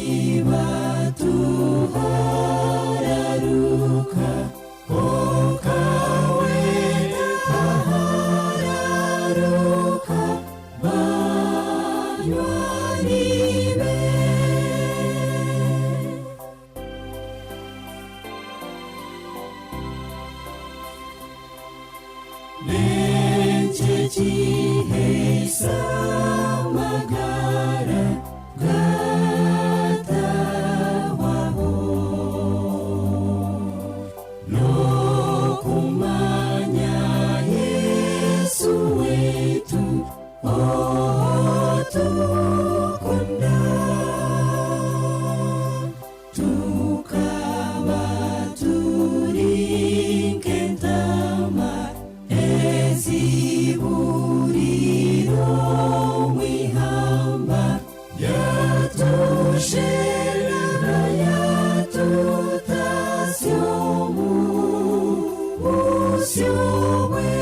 batuhararuka, konka we tahararuka banywani be. N'enki ekiheisa amagara gatahwaho? N'okumanya Yesu waitu otukunda, tukaba turi nk'entama eziburiro omwihamba, yatusherura yatutasya omu busyo bwe.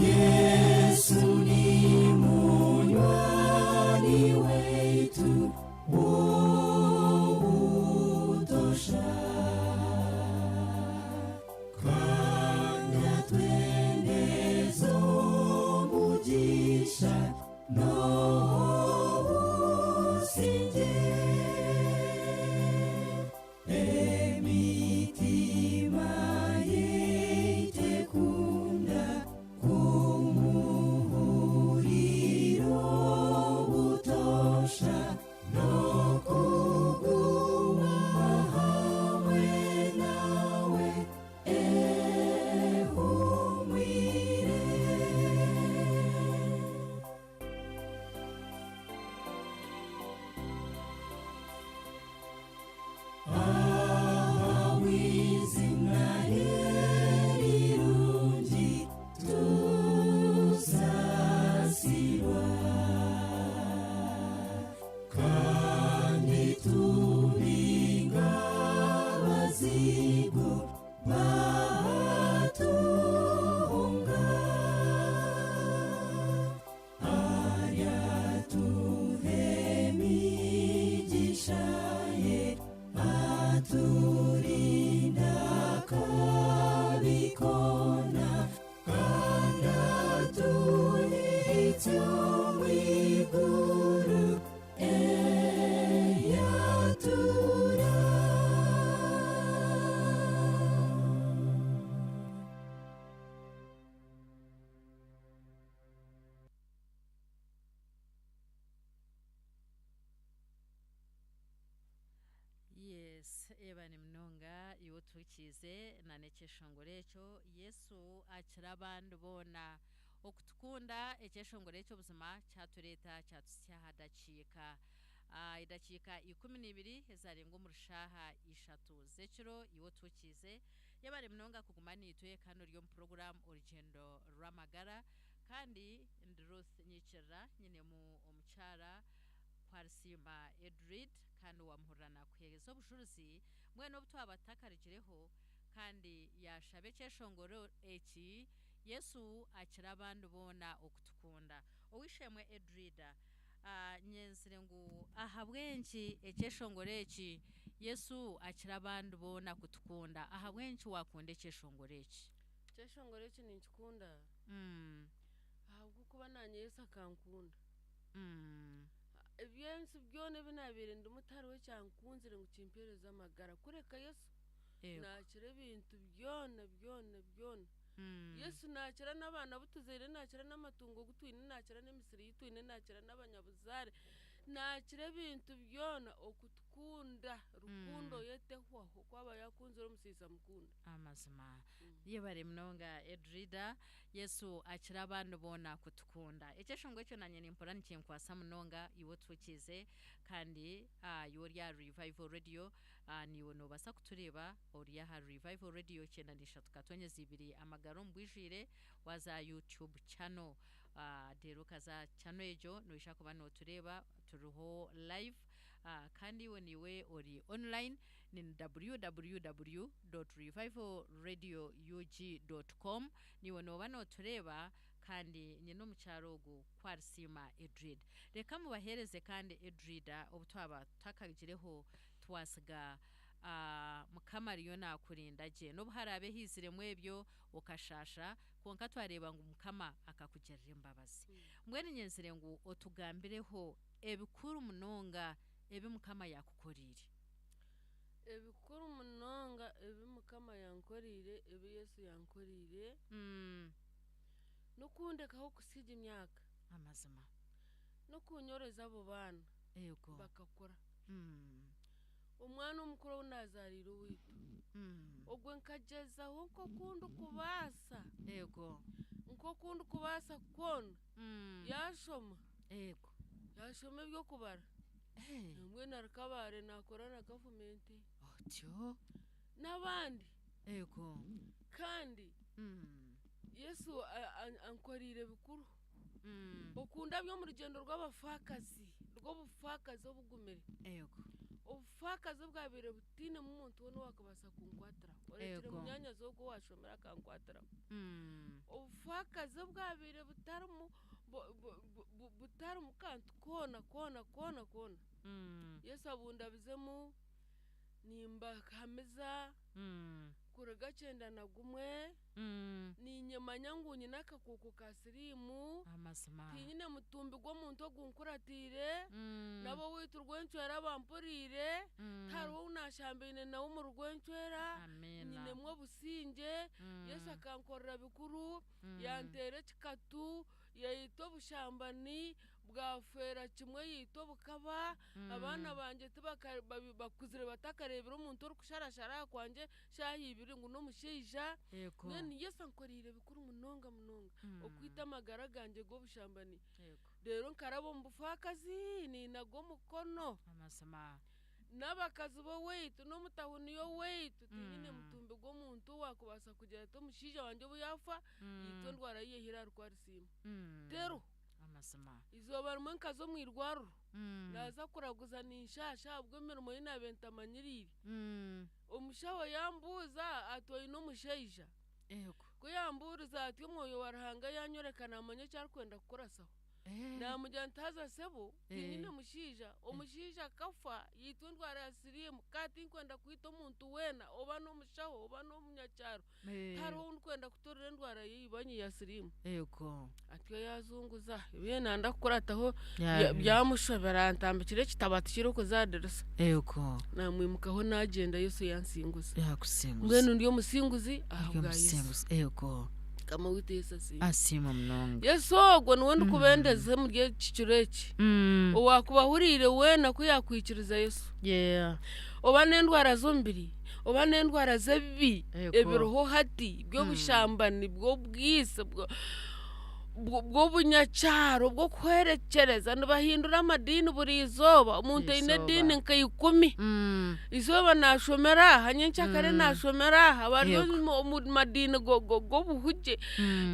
Yesu ni munywani waitu w'obutosha, kandi atwendeza omugisha n'obusingye. Emitima yaitekunda kumuhurira obutosha n'okuguma hamwe nawe ehumwire. Awizina rirungi tusasirwa, kandi tubinga abazigu batuhunga. Aryatuha emigisha ye, aturinda akabi koona, kandi atuhitsya omu iguru eyatura. Yes, ebani munonga iwe otuhikiize na n'ekyeshongoro ekyo Yesu akira abandi boona okutukunda. Ekyeshongoro ekyo buzima kyatureeta kyatusya aha dakiika edakiika 12 ezarenga omu rushaaha 3 z'ekiro. Iwe otuhikiize, yebare munonga kuguma niitwe kandi ori omu puroguraamu Orugyendo Rw'amagara, kandi ndi Ruth Nyikirira, nyinemu omukyara Kwarisiima Edrid, kandi wamuhurira nakuheereza obujurizi mbwenu obu twaba tutakarugireho, kandi yashaba ekyeshongoro eki Yesu akira abandi boona okutukunda. Ow'eishe-emwe Edrida, nyenzire ngu ahabw'enki ekyeshongoro eki Yesu akira abandi boona kutukunda, ahabw'enki wakunda ekyeshongoro eki? Ekyeshongoro eki ninkikunda ahabw'okuba naanye Yesu akankunda. Eby'ensi byona ebi naabaire ndimu tihariho ekyankunzire ngu kimpeereze amagara, kureka Yesu naakira ebintu byona byona byona. Yesu naakira n'abaana abu tuzaire, naakira n'amatungo agu twine, naakira n'emisiri ei twine, naakira n'abanyabuzaare, naakira ebintu byona okutukunda. Rukundo ye. etehwaho ku aba yaakunzire omusiisi amukunda. Amazima. Yebare munonga Edrida, Yesu akira abandi boona kutukunda. Ekyeshongo ekyo nanye nimpurira nikinkwasa munonga iwe otuhukiize kandi iwe ori aha Revival Radio naiwe nobaasa kutureeba ori aha Revival Radio 93.2 amagara omu bwijwire waaza aha YouTube channel reero okaza aha channel egyo noija kuba notureeba turiho live kandi iwe naiwe ori online ni www dot revival radio ug dot com naiwe nooba nootureeba kandi nyine omukyara ogu ku arisiima Edrida. Reka mubaheereze kandi Edrida obu twaba tutakagireho twasiga Mukama ariyo naakurinda gye n'obu haraabe haiziremu ebyo okashaasha kwonka twareeba ngu Mukama akakugirira embabazi. Mbwenu nyenzire ngu otugambireho ebikuru munonga ebi Mukama yaakukoreire. Ebikuru munonga ebi Mukama yankoreire, ebi Yesu yankoreire, n'okundekaho kusiga emyaka. Amazima. N'okunyoreza abo baana Yego. bakakura. Omwana omukuru ou naazaariire owaitu, ogwo nkagyezaho nk'oku ndikubaasa, Yego. nk'oku ndikubaasa kwona, yaashoma, Yego. yaashoma eby'okubara. Eh, Mbwenu ari Kabale naakora na gavumenti Otyo. n'abandi. Yego. Kandi Yesu a- a- ankoreire bikuru. Okundabya omu rugyendo rw'abafaakazi, rw'obufaakazi obugumire. Yego. Obufaakazi obwabaire butainemu muntu weena owaakubaasa kunkwatiraho. Orekire Yego. munyaanyazi ogwo owaashomire akankwatiraho. Obufaakazi obwabaire butarimu bu- bu- bu- bu- butarimu kantu koona koona koona koona. Yesu abundabizemu nimbahamiza kuruga 91 niinyemanya ngu nyine akakooko ka siriimu, Amazima. tinyine mutumbi gw'omuntu ogunkuratiire, n'ab'owaitu rwencwera bampuriire, tihariho ou naashambaine nawe omu rwencwera, Amiina. nyinemu obusingye, Yesu akankorera bikuru, yanteera ekikatu, yaita obushambani, bwafeera kimwe yaita obukaba, abaana bangye tibaka babi bakuzire batakareebire omuntu orikusharashara aha kwangye shaaha ibiri ngu n'omushaija. Yego. Mbwenu Yesu ankoreire bikuru munonga munonga okwita amagara gangye g'obushambani. Yego. Reero nkaraba omu bufaakazi niinaga omukono. Amazima. N'abakazi b'owaitu n'omutahuni y'owaitu tinyine mutumbi gw'omuntu owaakubaasa kugira ati omushaija wangye obu yaafa, yaitwa endwara ei yaihire ahari kwarisiima. Teriho. Amazima. Eizooba rimwe nkaza omu irwariro, naaza kuraguza ninshaasha ahabw'emirimo ei naabaire ntamanyiriire. Omushaho yaambuuza ati oine omushaija? Eego. Ku yaambuurize atyo Omwoyo wa Ruhanga yaanyoreka naamanya eki arikwenda kukurasaho. Eh. Naamugira nti haza sebo, Eh. tinyine mushaija, omushaija akafa yaitwa endwara ya siriimu kandi tinkwenda kwita omuntu weena oba n'omushaho oba n'omunyakyaro. Eh. Tihariho ou ndikwenda kuturira endwara ye ibanyi ya siriimu. Eego. Atyo yaazunguza ebi nanda kukurataho Ya- byamushobera antambikire ekitabo ati kirikuza aha dirisa. Eego. Naamwimukaho naagyenda Yesu yansinguza. Yakusinguza. Mbwenu ndi omusinguzi Ori ahabwa Yesu. omusinguzi. Eego. Mukama waitu Yesu asiimwe. Asiimwe munonga. Yesu ogwo niwe ndikubendeza omuri eki kiro eki. Owaakuba ahuriire weena ku yaakwikiriza Yesu. Yeah. Oba n'endwara z'omubiri, oba n'endwara z'ebibi Ego. ebiriho hati by'obushambani, bw'obwisi, bwo- bwo- bw'obunyakyaro, bw'okuhwerekyereza, nibahindura amadiini buri izooba. Omuntu aine Izooba. ediini nka ikumi. Izooba naashomera aha, nyenkyakare naashomera aha, bari Yego. omu omu madiini go- go- g'obuhugye,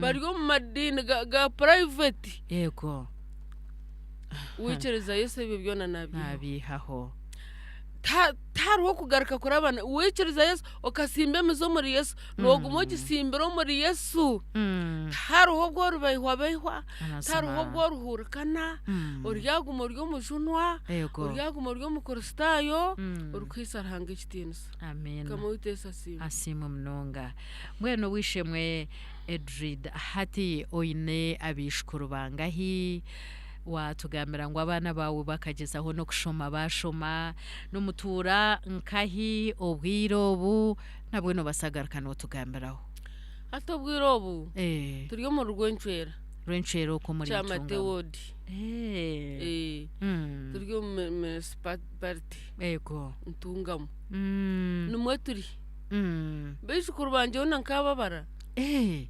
bari omu madiini ga ga purayiveti. Yego. Waikiriza Yesu ebyo byona naabiihaho. Naabiihaho. Ta- Tihariho kugaruka kurabana. Waikiriza Yesu, okasimba emizi omuri Yesu, nooguma ogisimbire omuri Yesu. Tihariho obu oribaihwabaihwa, tihariho obu orihuurikana, oryaguma ori omujunwa, Yego. oryaguma ori Omukristaayo, Mm. orikuhaisa Ruhanga ekitiinisa. Amiina. Mukama waitu Yesu asiimwe. Asiimwe munonga. Mbwenu ow'eishe-emwe Edrid, hati oine abaijukuru bangahi? Waatugambira ngu abaana baawe bakagyezaho n'okushoma baashoma. Nimutuura nkahi obwire obu? Nabwe noobaasa kugaruka nootugambiraho. Hati obwire obu Eh, turi omu rwencwera. Rwencwera okwo omuri Kyamate Ntungamo. ward. Eh. Eh, turi omu municipality Ego. Ntungamo. Nimwo turi. Baijukuru bangye boona nkababara. Eh.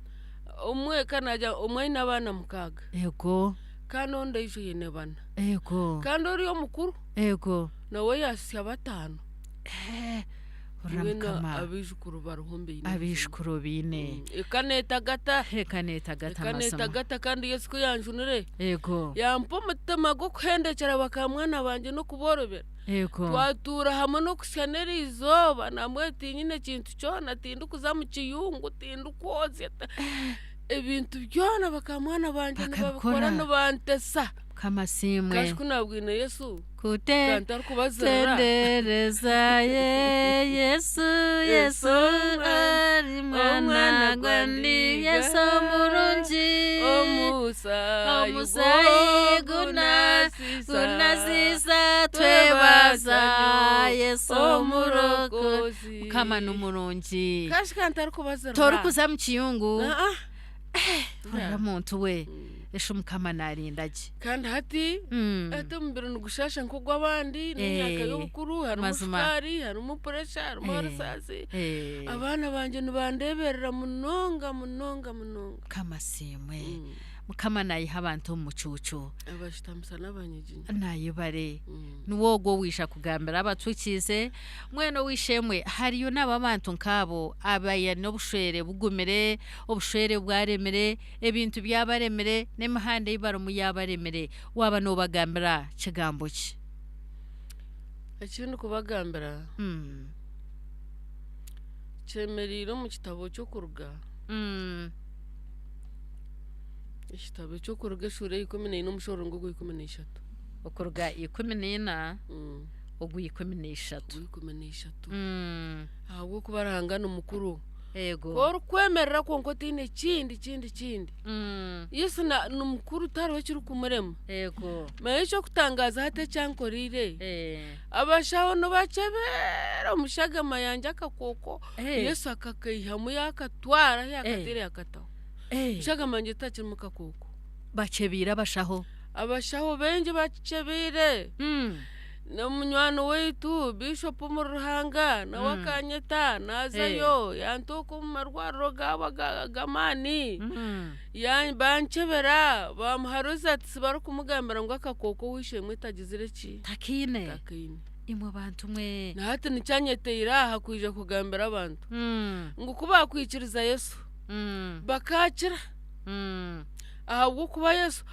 Omwe ka naagira omwe aine abaana mukaaga. Ego. Kandi ondiijo aine bana. Ego. Kandi ori omukuru Ego. nawe yaasya bataano. Eh, Hurira Mbwenu Mukama. abaijukuru bariho mbaine. Abaijukuru obaine. Eka neetagata. Eka neetagata Eka mazima. neetagata kandi Yesu ku yanjunire. Ego. Yampa omutima gw'okuhendekyera bakamwana bangye n'okuboorobera. Ego. Twatuura hamwe n'okuhitsya n'eriizooba nambwenu tinyine kintu kyona tindikuza mu kiyungu tindikwozya ebintu byona bakamwana bangye nibabikora Bakabikora. nibantesa. Mukama asiimwe. Kashi ku naabwine Yesu Kute kantarikubazirira. tendereza ye Yesu Yesu ari mwana gwandi Yesu omurungi Omusaayi omusayi guna gunasiisa twebaza Yesu omurokozi Mukama n'omurungi Kashi kantarikubazirira. torikuza mu kiyungu Ah, ah. Hurira muntu we esha Mukama narinda gye. Kandi hati hati omubiri nigushasha nk'ogw'abandi n'emyaka Eh, y'obukuru harimu mazima. shukaari harimu puresha harimu Eh, orusaasi eh. abaana bangye nibandeeberera munonga munonga munonga Mukama asiimwe. Mukama nayiha abantu omu mucuucu. Abashutamisa n'abanyiginya. Nayebare. Niwe ogwo owaija kugambira abatukiize, mbwenu ow'eishe-emwe hariyo n'abo abantu nk'abo abaine obushwere bugumire, obushwere bwaremire, ebintu byabaremire, n'emihanda ei barimu yaabaremire, waaba noobagambira kigambo ki? Eki ndikubagambira kyemereire omu kitabo ky'Okuruga. Ekitabo eky'Okuruga eshuura ya 14 omushororongo ogwa 13. Okuruga 14 ogwa 13. Ogwa 13. Ahabw'okuba Ruhanga ni mukuru. Eego. Ku orikwemerera kwonka otaine kindi kindi kindi. Yesu na ni mukuru tihariho ekirikumurema. Eego. Manya eky'okutangaaza hati eki ankoreire, Eh. abashaho nibakyebera omu shagama yangye akakooko, Eh. Yesu akakaihamu yaakatwara ahu Eh. yaakateire yaakataho. Eh. Eshagama yangye tetakirimu kakooko. Bakyebiire abashaho. Abashaho baingi bakikyebiire. N'omunywani waitu Bishop omuri Ruhanga nawe akanyeta naazayo yantooka omu marwariro gaabo ag'amaani bankyebera bamuha results barikumugambira ngu akakooko ow'eishe-emwe tagizire ki? Takiine. Takiine. Imwe bantu mwe. Na hati nikyo anyeteire aha kwija kugambira abantu ngu ku baakwikiriza Yesu bakaakira ahabw'okuba Yesu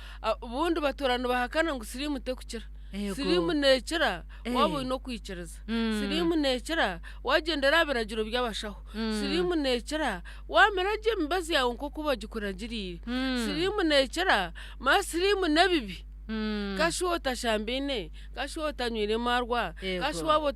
obundi batuura nibahakana ngu siriimu tekukira. Eego. Siriimu neekira Eh. waaba oine okwikiriza. Mm. Siriimu neekira waagyendera aha biragiro by'abashaho. Mm. Siriimu neekira waamira gye emibazi yaawe nk'oku bagikuragiriire. Mm. Siriimu neekira manya siriimu n'ebibi. Mm. Kashi waaba otashambaine, kashi waaba otanywire emarwa, Eego. kashi waaba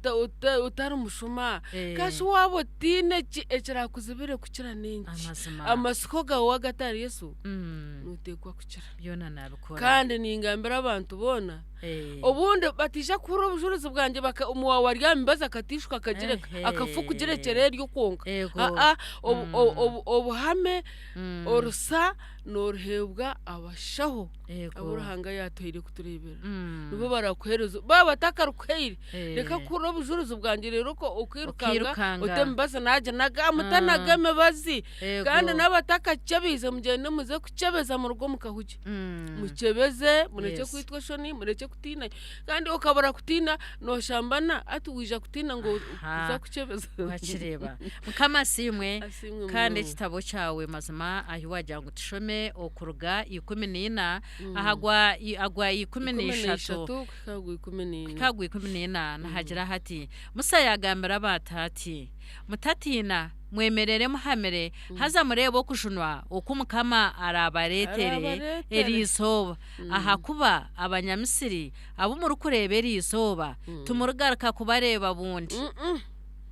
otari mushuma, Eh. kashi waaba otaine ki ekirakuzibire kukira n'enki. Amazima. Amatsiko gaawe waagata ahari Yesu, Mm. nooteekwa kukira. Byona naabikora. Kandi ningambira abantu boona, Eh. obundi bataija kuhurira obujurizi bwangye baka omu waawe ari aha mibazi akateishuka akagireka, Ehe. akafa okugirekyera eryo kwonka. Eego. Aa, obu- Mm. obu- obu- obuhame Mm. orusa nooruheebwa abashaho Eego. abu Ruhanga yaatuhaire kutureeberera. Mm. Nibo barakuheereza, baaba batakarukuhaire, Eh. reka kuhurira obujurizi bwangye reero okairukanga Okairukanga. oti emibazi naaginaga, mutanaga Ah. emibazi. Eego. Kandi n'abatakakyebeize mugyende muze kukyebeza muruge omu kahugye. Mm. Mukyebeze, murekye Yes. kwitwa eshoni, murekye kutiina. Kandi okabura kutiina nooshambana, hati waija kutiina ngu Aha. oza kukyebeza. Wakireeba. Mukama asiimwe. Asiimwe Kandi munonga. ekitabo kyawe mazima ahi wagira ngu tushome okuruga 14 aha gwa agwa 13. 13 kuhika aha gwa 14. Kuhika aha gwa 14 nihagira hati, Musa yaagambira abantu ati, Mutatiina, mwemerere muhamire, haza mureebe okujunwa oku Mukama araabareetere Araabareetere. eri izooba, ahakuba Abanyamisiri abu murikureeba eri izooba, timurigaruka kubareeba bundi. Mm-mm.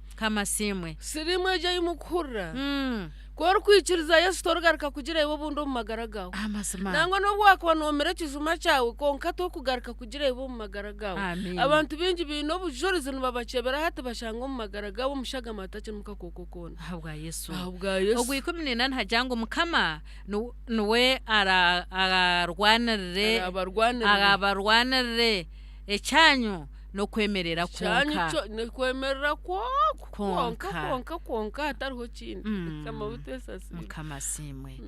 Mukama asiimwe. Siriimu egyo ei murikuhurira, Mm. Ku orikwikiriza Yesu torigaruka kugira iwe obundi omu magara gaawe. Amazima. Nangwa n'obu waakuba noomira ekijuma kyawe kwonka torikugaruka kugira iwe omu magara gaawe. Amiina. Abantu baingi baine obujurizi nibabakyebera hati bashanga omu magara gaabo omushagama hatakirimu kakooko koona. Ahabwa Yesu. Ahabwa Yesu. Ogwa 14 nihagira ngu Mukama niwe ararwanirire Araabarwanirire. araabarwanirire ekyanyu n'okwemerera Kyanyu kwonka. kyo nikwemerera kwonka kwonka Kwonka. kwonka kwonka hatariho kindi. Mukama witu esasiire. Mukama asiimwe.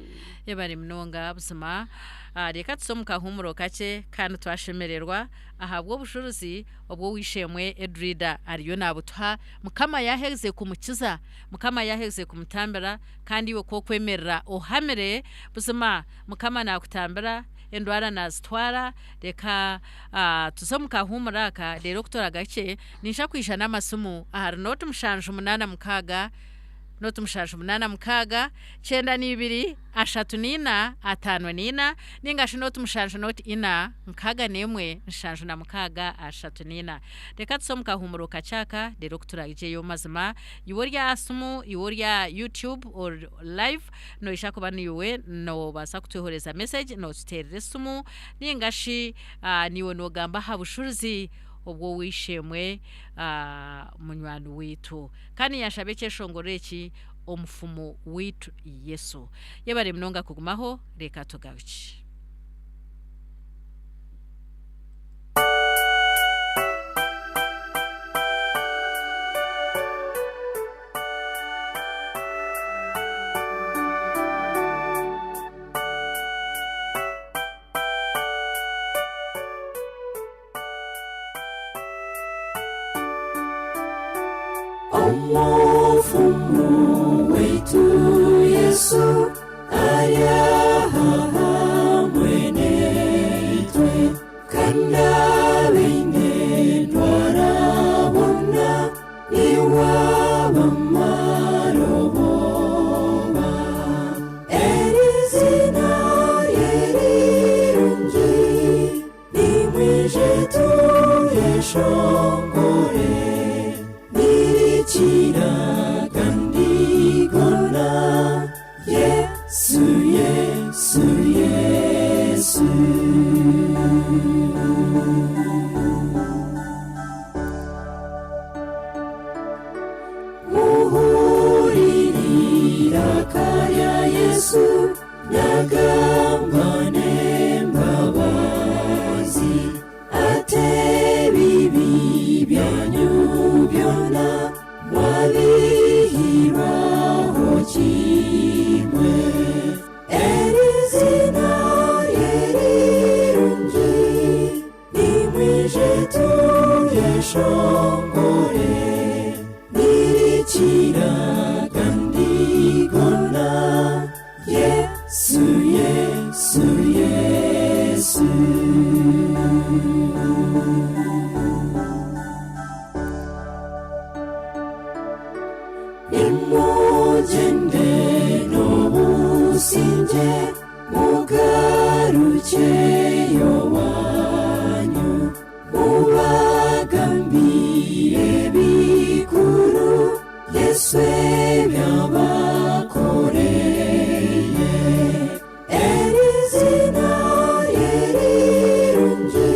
Yebare munonga buzima. Ah, reka tuze omu kahuumuro kakye kandi twashemererwa ahabw'obujurizi obw'ow'eishe-emwe Edrida ariyo naabutuha. Mukama yaaherize kumukiza, Mukama yaaherize kumutambira, kandi iwe ku okwemerera ohamire, buzima Mukama naakutambira, endwara naazitwara. Reka tuze omu kahuumuro aka, reero ku turagarukye, niija kwija n'amasimu ahari nooti mushanju munaana mukaaga, nooti mushanju munaana mukaaga, kyenda n'ibiri, ashatu n'ina, ataano n'ina, nainga shi nooti mushanju nooti ina, nkaaga n'emwe, nshanju na mukaaga, ashatu n'ina. Reka tuze omu kahuumuro kakye aka, reero ku turaigyeyo mazima iwe ori aha simu, iwe ori aha YouTube or live, noija kuba naiwe noobaasa kutwohereza message, nootuteerera esimu, nainga shi naiwe noogamba aha bujurizi obw'ow'eishe-emwe munywani waitu. Kandi yaashaba ekyeshongoro eki Omufumu waitu Yesu. Yebare munonga kugumaho, reka tugarukye. Omufumu waitu Yesu ari aha hamwe naitwe, kandi abaine endwara boona niwe abamara obwoba. Eri izina rye rirungi, nimwije tuyeshongore, nirikira kandi gona, Yesu, Yesu, Yesu. Muhurire iraka rya Yesu, nagamba n'embabazi, ati ebibi byanyu byona mwabihirwaho kimwe. Eri izina rye rirungi, nimwije tuyeshongore, nirikira kandi gona, Yesu, Yesu, Yesu. Nimugyende n'obusingye, mugarukyeyo wanyu, mubagambire bikuru Yesu ebyabakoreye. Eri izina rye rirungi,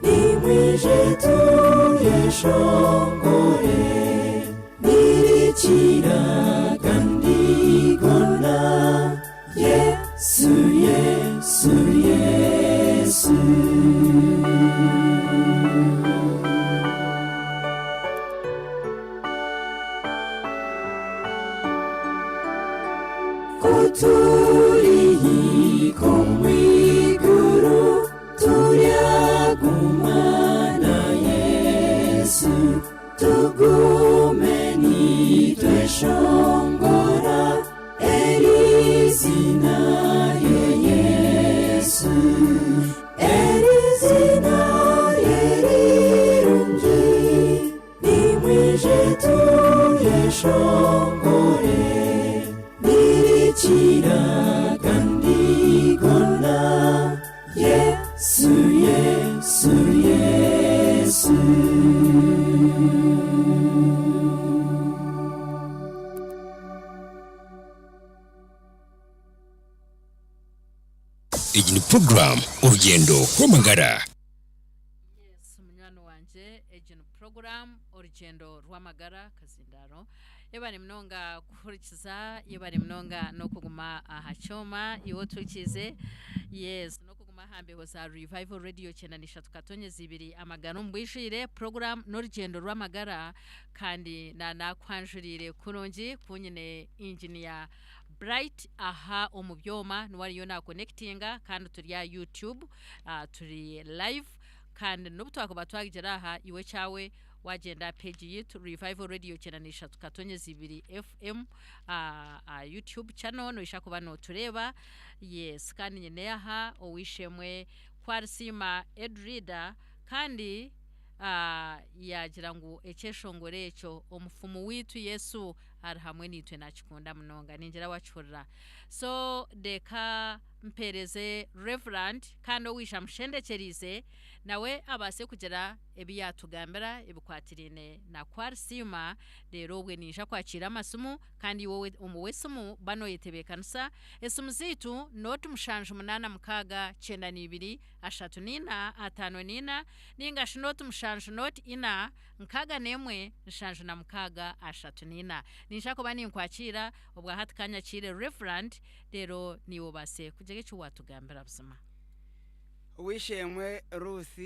nimwije tuyeshongore, nirikira kandi gona, Yesu, Yesu, Yesu. Ku turihika omu iguru, turyaguma na Yesu, tugume nitweshongora eri izina rye Yesu. Eri izina rye rirungi, nimwije tuyeshongore, nirikira kandi gona, Yesu, Yesu, Yesu. Egi ni puroguraamu Orugyendo rw'Amagara. Yes, munywani wangye, egi ni puroguraamu Orugyendo rw'Amagara Kazindaaro. Yebare munonga kuhurikiza, yebare munonga n'okuguma aha kyoma iwe otuhurikiize. Yes, n'okuguma aha mbeho za Revival Radio kyenda n'ishatu katonyeza ibiri amagara omu bwijwire. Puroguraamu n'Orugyendo rw'Amagara kandi na naakwanjuriire kurungi ku nyine Engineer Bright aha omu byoma niwe ariyo naakonekitinga kandi turi aha YouTube turi live kandi n'obu twakuba twagira aha iwe ekyawe wagyenda aha page yaitu Revival Radio kyenda n'ishatu katonyeza ibiri FM aha YouTube channel noija kuba nootureeba yes kandi nyine aha ow'eishe-emwe Kwarisiima Edrida kandi yaagira ngu ekyeshongoro ekyo omufumu waitu Yesu ari hamwe naitwe nakikunda munonga ningira wakihurira so reka mpereze Reverand kandi owaija amushendekyerize nawe abaase kugira ebi yatugambira ebikwatiraine na Kwarisiima reero obwe ninja kwakiira amasimu kandi iwe ow'esimu ba noyetebeekanisa esimu zaitu nooti mushanju munaana mukaaga kyenda n'ibiri ashatu n'ina ataano n'ina ningashi nooti mushanju nooti ina 61 76 34. Ninyija kuba ninkwakiira obwa hati ka nyakiire Reverand reero naiwe obaase kugira eki waatugambira buzima. Ow'eishe-emwe Ruth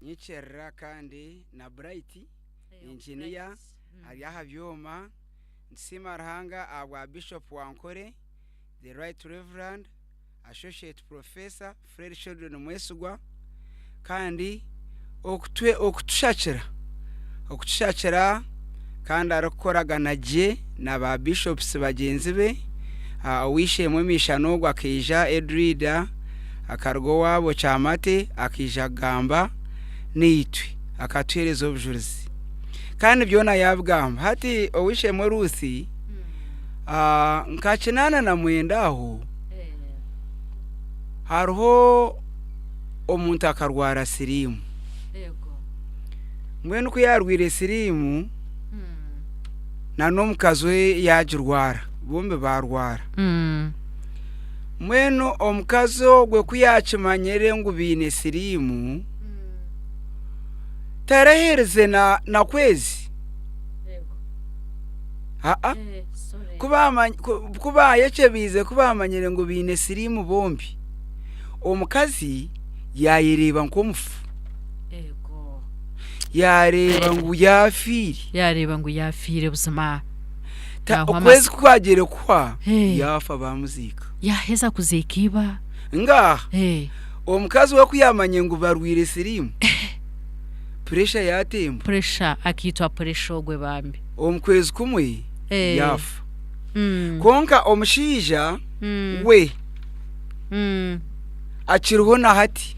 Nyikyerera kandi na Bright Engineer ari aha byoma. Nitusiima Ruhanga ahabwa Bishop wa Nkore, The Right Reverand Associate Professor Fred Sheldon Mwesigwa kandi okutushakira okutushakira kandi arikukoragana gye na ba bishops bagyenzi be ow'eishe-emwe Miishana ogwo akaija Edrida akaruga owaabo Kyamate akaija kugamba naitwe akatuheereza obujurizi kandi byona yaabigamba hati ow'eishe-emwe Ruth Nka 89 aho, hariho omuntu akarwara siriimu. Mbwenu ku yaarwaire siriimu, n'omukazi we yaagirwara, bombi baarwara. Mbwenu omukazi ogwo ku yaakimanyire ngu baine siriimu, taraherize na kwezi. Aa, ku baamanyi- ku- ku baayekyebiize ku baamanyire ngu baine siriimu bombi, omukazi yaayereeba nk'omufu. Ego. Yaareeba ngu yaafiire. Yaareeba ngu yaafiire buzima. Ta- Yaahwa Okwezi amatsiko. ku kwagiire kuhwa, Hey. yaafa baamuziika. Yaaheza kuziika iba. Ngaaha, Hey. omukazi we ku yaamanyire ngu barwaire siriimu, puresha yaatemba. Puresha, akaitwa puresha ogwe bambi. Omu kwezi kumwe Eh. yaafa. Mm. Kwonka omushaija Mm. we Mm. akiriho na hati.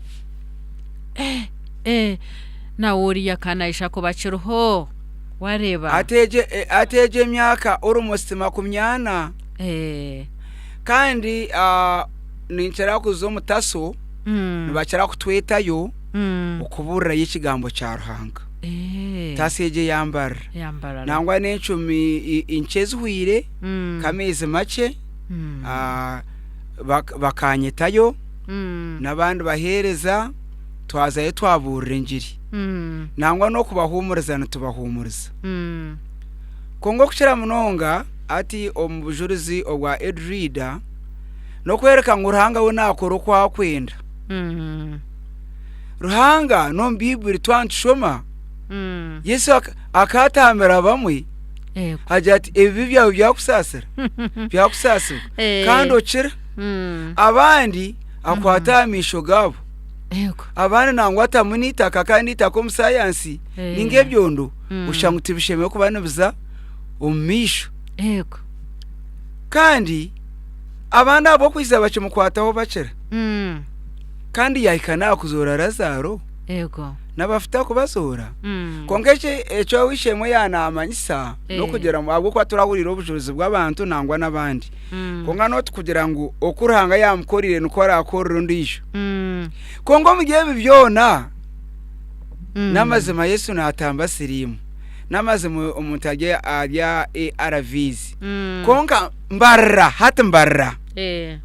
Eh, eh, nawe oriya ka naija kuba akiriho. Wareeba? Ateegye eh, ateegye emyaka almost 40. Eh. Kandi ah, ninkira kuza omu taso, Mm. nibakira kutwetayo. Mm. okubuurirayo ekigambo kya Ruhanga. Eh. Taasa egyo eyambarira. Yambarara. Nangwa n'encumi i- nkye ezihweire, Mm. nk'ameezi makye, Mm. ah, bak- bakanyetayo Mm. n'abandi baheereza, twazayo twabuurira engiri. Mm. Nangwa n'okubahuumuriza nitubahuumuriza. Mm. Kwonka okukira munonga hati omu bujurizi obwa Edrida, n'okworeka ngu Ruhanga we naakora oku akwenda. Mm. Ruhanga n'omu Baiburi twaba nitushoma, Mm. Yesu ak- akatambira bamwe Ego. agira ati ebibi byawe byakusaasira byakusaasirwa Eh. kandi okira Mm. abandi akwata aha maisho gaabo Ego. abandi nangwa atamu n'eitaka kandi eitaka omu sayansi Eh. ninga ebyondo Mm. oshusha ngu tibishemereire kuba nibiza omu maisho Ego. kandi abandi ahabw'okwija bakimukwataho bakira Mm. Kandi yaahika n'aha kuzoora Lazaaro Ego. n'abafu takubazoora. Mm. Kwonka eki eki ow'eishe-emwe yaanaamanyisa Eh. n'okugira ngu ahabw'okuba turahuriire obujurizi bw'abantu nangwa n'abandi. Mm. Kwonka n'otukugira ngu oku Ruhanga yaamukoreire nikwo araakorere ondiijo. Mm. Kwonka omuri ebi byona, Mm. n'amazima Yesu naatamba siriimu. N'amazima omuntu ari ari aha ARVs. Mm. Kwonka mbarira, hati mbarira. Eh.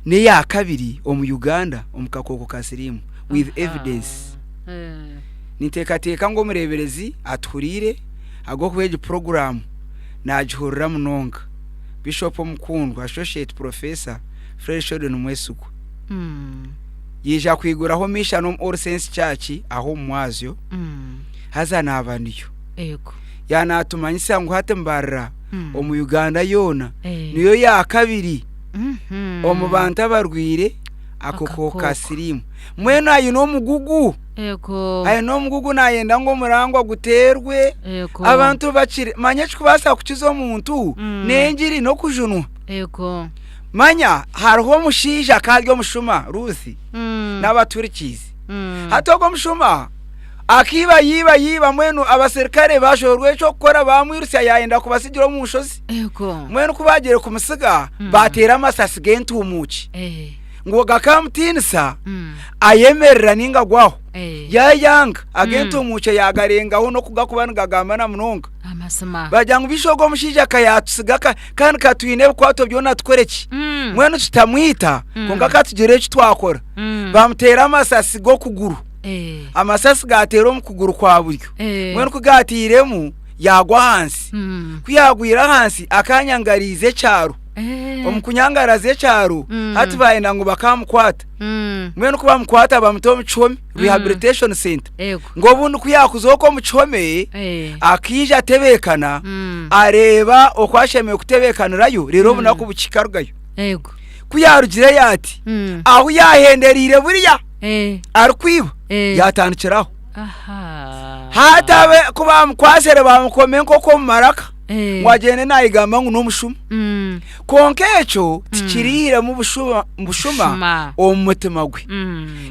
N'eya kabiri omu Uganda omu kakooko ka siriimu with evidence. Ninteekateeka ngu omureeberezi atuhuriire ahabw'okuba egi puroguraamu naagihurira munonga. Bishop omukundwa Associate Professor Fred Sheldon Mwesigwa yaija kwiguraho mission omu All Saints Church aho omu mwazyo haza naaba niyo. Yaaba naatumanyisa ngu hati Mbarara omu Uganda yoona niyo ya kabiri omu bantu abarwaire akakooko ka siriimu. Mbwenu aine omugugu, aine omugugu naayenda ngu omurangwa guteerwe, abantu bakire. Manya ekirikubaasa kukiza omuntu n'engiri n'okujunwa. Manya hariho omushaija akaba ari omushuma Ruth n'abaturikiize. Hati ogwo omushuma Akaiba yaiba yaiba mbwenu abaserukare baashoberwa eky'okukora baamwirutsya yaayenda kubatsigira omu nshozi. Ego. Mbwenu ku baagiire kumutsiga baateera amasasi g'entuumuuki ngu gakamutiinisa ayemerera nainga agwaho. Yaayanga ag'entuumuukye yaagarengaho n'okugakuba nigagamba na munonga. Amazima. Baagira ngu beitu ogu omushaija ka yaatutsiga ka kandi ka twine ebikwato byona tukore ki? Mbwenu tutamwita kwonka ka tugire eki twakora. Baamuteera amasasi g'okuguru. Amasasi gaateera omu kuguru kwa buryo. Mbwenu ku gaatairemu, yaagwa ahansi. Ku yaagwire ahansi, akaanyangariiza ekyaro. Omu kunyangaraza ekyaro, hati baayenda ngu bakaamukwata. Mbwenu ku bamukwata bamuta omu kihome, rehabilitation centre. Ngu obundi ku yaakuza okwo omu kihome, akaija atebeekana, areeba oku ashemereire kutebeekanirayo, reero obunaku buhika arugayo. Ku yaarugireyo ati, ahu yaahendereire buriya. Eh. arikwiba Eh. yatandikiraho Aha. hati abe ku bamukwasire bamukoma enkoko omu maraka Eh. ngu agyende nayigamba ngu n'omushuma Kwonka ekyo tikiriihiremu bushuma Bushuma. omu mutima gwe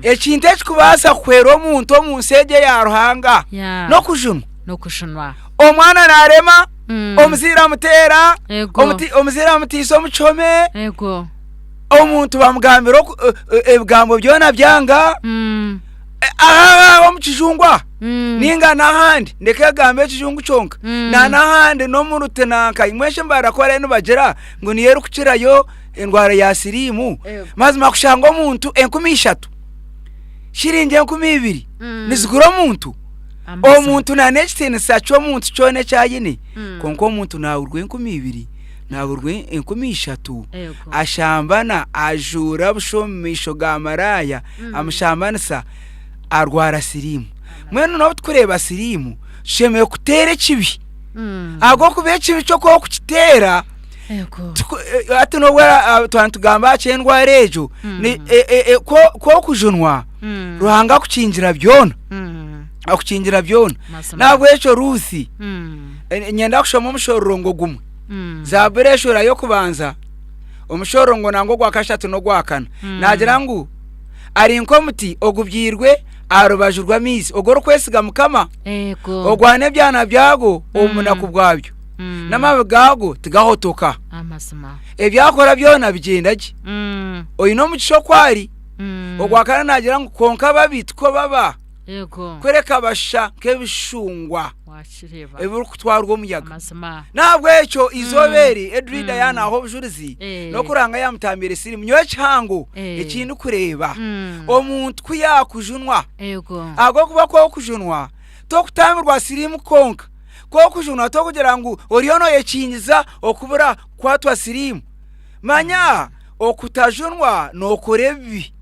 Ekintu ekikubaasa kuhwera omuntu omu nsi egi eya Ruhanga Yeah. n'okujunwa N'okujunwa. Omwana naarema omuzaire amuteera Ego. omuzaire amutiisa omu kihome Ego. Omuntu bamugambira ebigambo byona byanga aha omu kijungu aha ninga n'ahandi ndeke kugambe ekijungu kyonka na n'ahandi n'omu rutinanka imwe shi nibarakora nibagira ngu niyo erikukirayo endwara ya siriimu mazima kushanga omuntu 3000 shiringi 2000 nizigura omuntu omuntu n'ekitiinisa ky'omuntu kyona eki aine kwonka omuntu naagurwa 2000 Naaburwa 3000, ashambana, ajuura busha omu maisho ga maraaya, amushambanisa, arwara siriimu. Mbwenu n'obu turikureeba siriimu, tushemereire kuteera ekibi. Ahabw'okuba ekibi kyo ku orikukiteera, hati n'obu twaba nitugamba aha ky'endwara egyo, ku orikujunwa, Ruhanga akukingira byona, akukingira byona. N'ahabw'ekyo Ruth, niinyenda kushoma omushororongo gumwe. Zaaburi eshuura y'okubanza, omushororongo nangwa ogwa kashatu n'ogwa kana. Naagira ngu ari nk'omuti ogubyairwe aha rubaju rw'amaizi, ogu orikwesiga Mukama, Eego. ogwana ebyana byagwo omu bunaku bwabyo, n'amababi gaagwo tigahotoka. Amazima. Ebi akora byona bigyenda gye. Oine omugisha oku ari. Ogwa kana naagira ngu kwonka ababi tikwo baba. Yego. Kureka bashusha nk'ebishungwa Wakireeba. ebirikutwarwa omuyaga. Amazima. N'ahabw'ekyo eizooba eri Edrida yaanaaha obujurizi Eh. n'oku Ruhanga yaamutambiire siriimu. Nyowe ekihango Eh. eki ndikureeba, omuntu ku yaakujunwa, Yego. ahabw'okuba ku orikujunwa tokutambirwa siriimu kwonka, ku orikujunwa tokugira ngu oriyo nooyekingiza okubura kukwatwa siriimu. Manya okutajunwa nookora ebibi.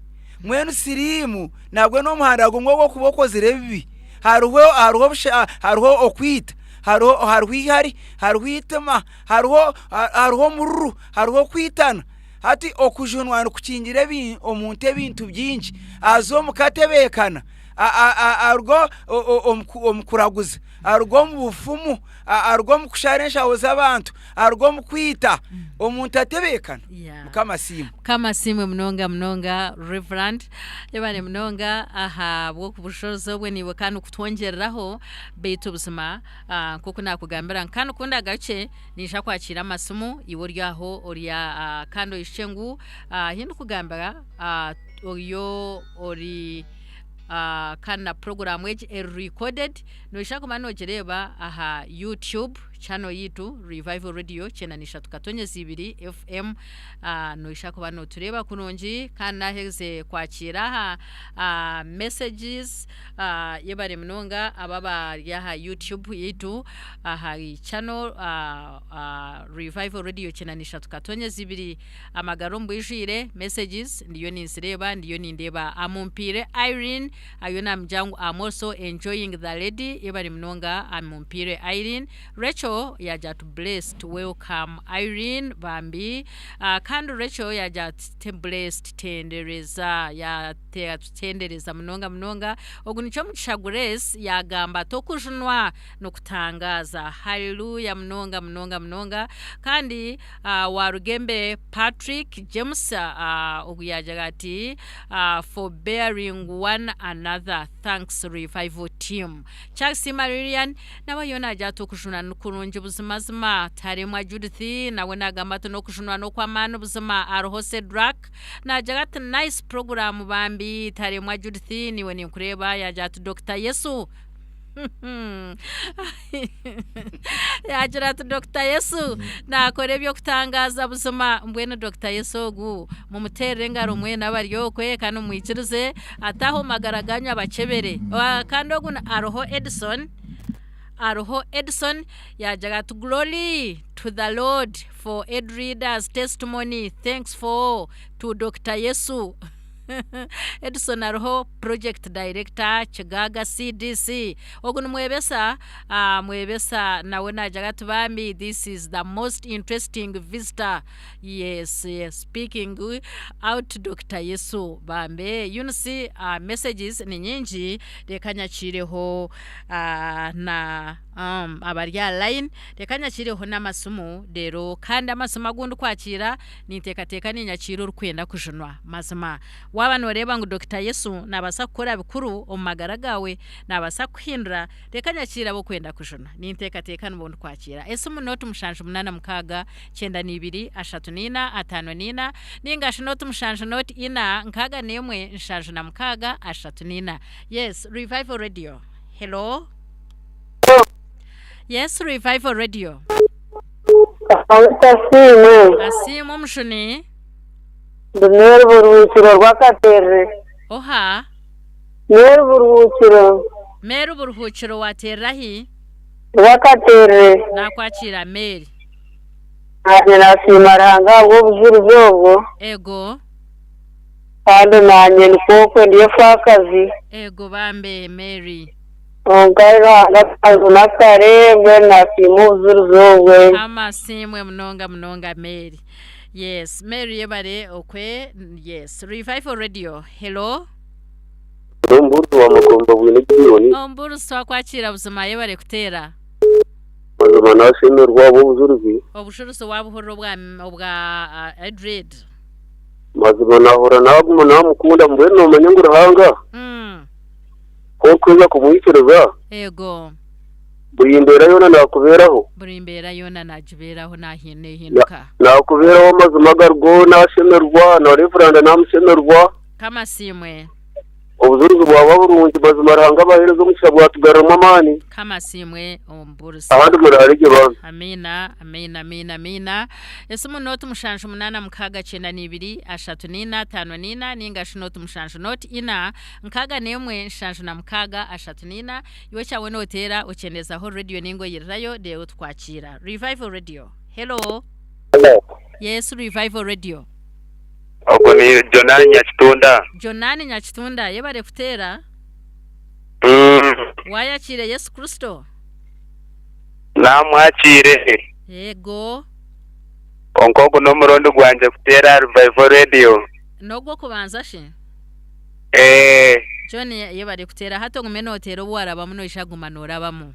Mbwenu siriimu nagwo n'omuhanda gumwe ogw'okuba okozire ebibi. Hariho hariho obusha hariho okwita, hariho hariho eihari, hariho eitima, hariho hariho omururu, hariho okwitana. Hati okujunwa nikukingira ebi omuntu ebintu bingi. Aza omu katebeekana, aruga omu kuraguza, aruga omu bufumu, aruga omu kushara enshaho z'abantu, aruga omu kwita. Omuntu atebeekana. Yeah. Mukama asiimwe. Mukama asiimwe munonga munonga Reverend. Yebare munonga ahabw'obushobozi obwe naiwe kandi kutwongyereraho beitu buzima ah, nk'oku naakugambira ngu kandi ku ndagarukye niija kwakiira amasimu iwe ori aho ori ah, kandi oijukye ngu ah, ahi ndikugambira ah, oriyo ori ah, kandi na puroguraamu egi eri recorded noija kuba noogireeba aha YouTube. channel yitu Revival Radio 93.2 FM. Noisha kuba notureeba kurungi kandi naheze kwakira aha messages yebare munonga aba bari aha YouTube yitu aha channel Revival Radio 93.2 amagara omu bwijwire. Messages ndiyo ninzireba, ndiyo nindeba. Amumpire Irene ayo namjangu, "I'm also enjoying the lady." Yebare munonga Amumpire Irene. Rachel yaja to "Blessed, welcome Irene." Bambi kandi Rachel yaja ati "Blessed, tendereza." Yatendereza munonga munonga. Ogu nikyo Mugisha Grace yagamba tokujunwa nokutangaza. Haleluya munonga munonga munonga. Kandi Warugembe Patrick James ogu yajaga ati "For bearing one another, thanks Revival team." Charles Marilian nawe yona aja ati okujunwa nikurungi buzimazima. Taremwa Judith nawe nagamba ati nokujunwa nokwamaani buzima. Ariho Cedric najaga ati "Nice program." Bambi Taremwa Judith, niwe ninkureba. Yaja ati Dr Yesu, yagira ati Dr Yesu nakora ebyokutangaza buzima. Mbwenu Dr Yesu ogu mumuterere engaro mwena abari okwe kandi mumwikirize ataho magara ganyu abakebere. Kandi ogu ariho Edison, ariho Edison yagira ati "Glory to the Lord for Edreader's testimony, thanks for to Dr Yesu." Edison ariho project director Kigaga CDC. Ogu nimwebesa mwebesa nawe nagira ati bambi, "This is the most interesting visitor." Yes, speaking out Dr Yesu. Bambe Eunice, messages ni nyingi. Reka nyakireho na abari aha line, reka nyakireho n'amasimu rero. Kandi amasimu agundi kwakira ninteekateeka ninyakira orikwenda kujunwa mazima. Waaba nooreeba ngu Dr Yesu naabaasa kukora bikuru omu magara gaawe, naabaasa kuhindura, reka nyakira abokwenda kujunwa. Ninteekateeka nibo ndikwakira. Esimu noti 786 92 34 54, ningashi noti 7 noti 4 61 76 34. Yes, Revival Radio, hello. Yes, Revival Radio. Asiimwe. Asiimwe omushuni. Ndi Mary Buruhukiro rw'Akaterere. Oha? Mary Buruhukiro. Mary Buruhukiro, waterera hi? Rw'Akaterere. Nakwakira Mary. Naanye nasiima Ruhanga ahabw'obujurizi obwo. Ego. Kandi naanye nikwo ndi efaakazi. Ego bambe Mary. Kwonka Ruhanga akanjuna kare, mbwenu nasiima obujurizi obwe. Amasiimwe munonga munonga Mary. Yes, Mary, yebare okwe. Yes, Revival Radio, hello. Ombuzi wa Makomba bwine Gideon. Omburusi, twakwakira buzima, yebare kuteera. Mazima nashemerwa obujurizi. Obujurizi wabuhurira obwa Edred? Mazima nahora naguma namukunda, mbwenu nomanya ngu Ruhanga kokweza kumwikiriza, buri mbeera yoona nakuberaho. Buri mbeera yoona nagibeeraho, nahinduka. Nakuberaho amazima garigo, nashemerwa na reverend namushemerwa. Kamasiimwe. Obujurizi bwaba burungi mazima, Ruhanga abahereza omugisha, bwatugaruramu amaani. Kamasiimwe omburusi. Ahandi murarege bantu. Amina, amina, amina, amina. Esimu noti 786 92 34 54, ningashi noti 7 noti 4 61 76 34. Iwe kyawe noteera okyendezaho radio ningo oyirirayo reero twakira. Revival Radio, hello. Yes, Revival Radio. Ogwo ni Jonani Nyakitunda. Jonani Nyakitunda, yebare kuteera. Wayakire Yesu Kristo? Namwakiire. Konka ogu n'omurundi gwangye kuteera Revival Radio. Nogwo kubanza shi? Eh. John, yebare kuteera. Hati ogume noteera, obu warabamu noisha guma norabamu.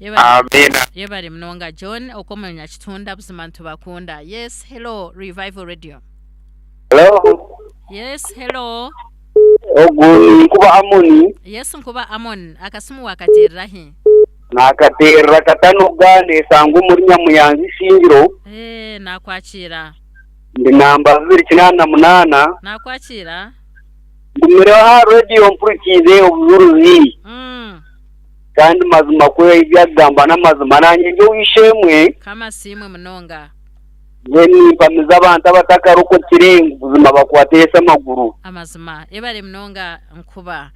Yebare. Amina. Yebare munonga John okwo Munyakitunda, buzima ntubakunda. Yes, hello, Revival Radio. Hello. Yes, hello. Ogu ni Nkuba Amoni. Yes, Nkuba Amon, akasimu wakateerera hi? Nakateerera Katanoga nesanga omuri Nyamuyanzi Ishingiro. Eh, nakwakira. Ndi namba 288. Nakwakira. Ngumireho aha rediyo mpurikiize obujuruzi. Kandi mazima ku ebi akugamba n'amazima. Naanye ndi ow'eishe-emwe. Kamasiimwe munonga. Mbwenu nimpamiza abantu abatakarokokire ngu buzima bakwate Yesu amaguru. Amazima. Yebare munonga Nkuba.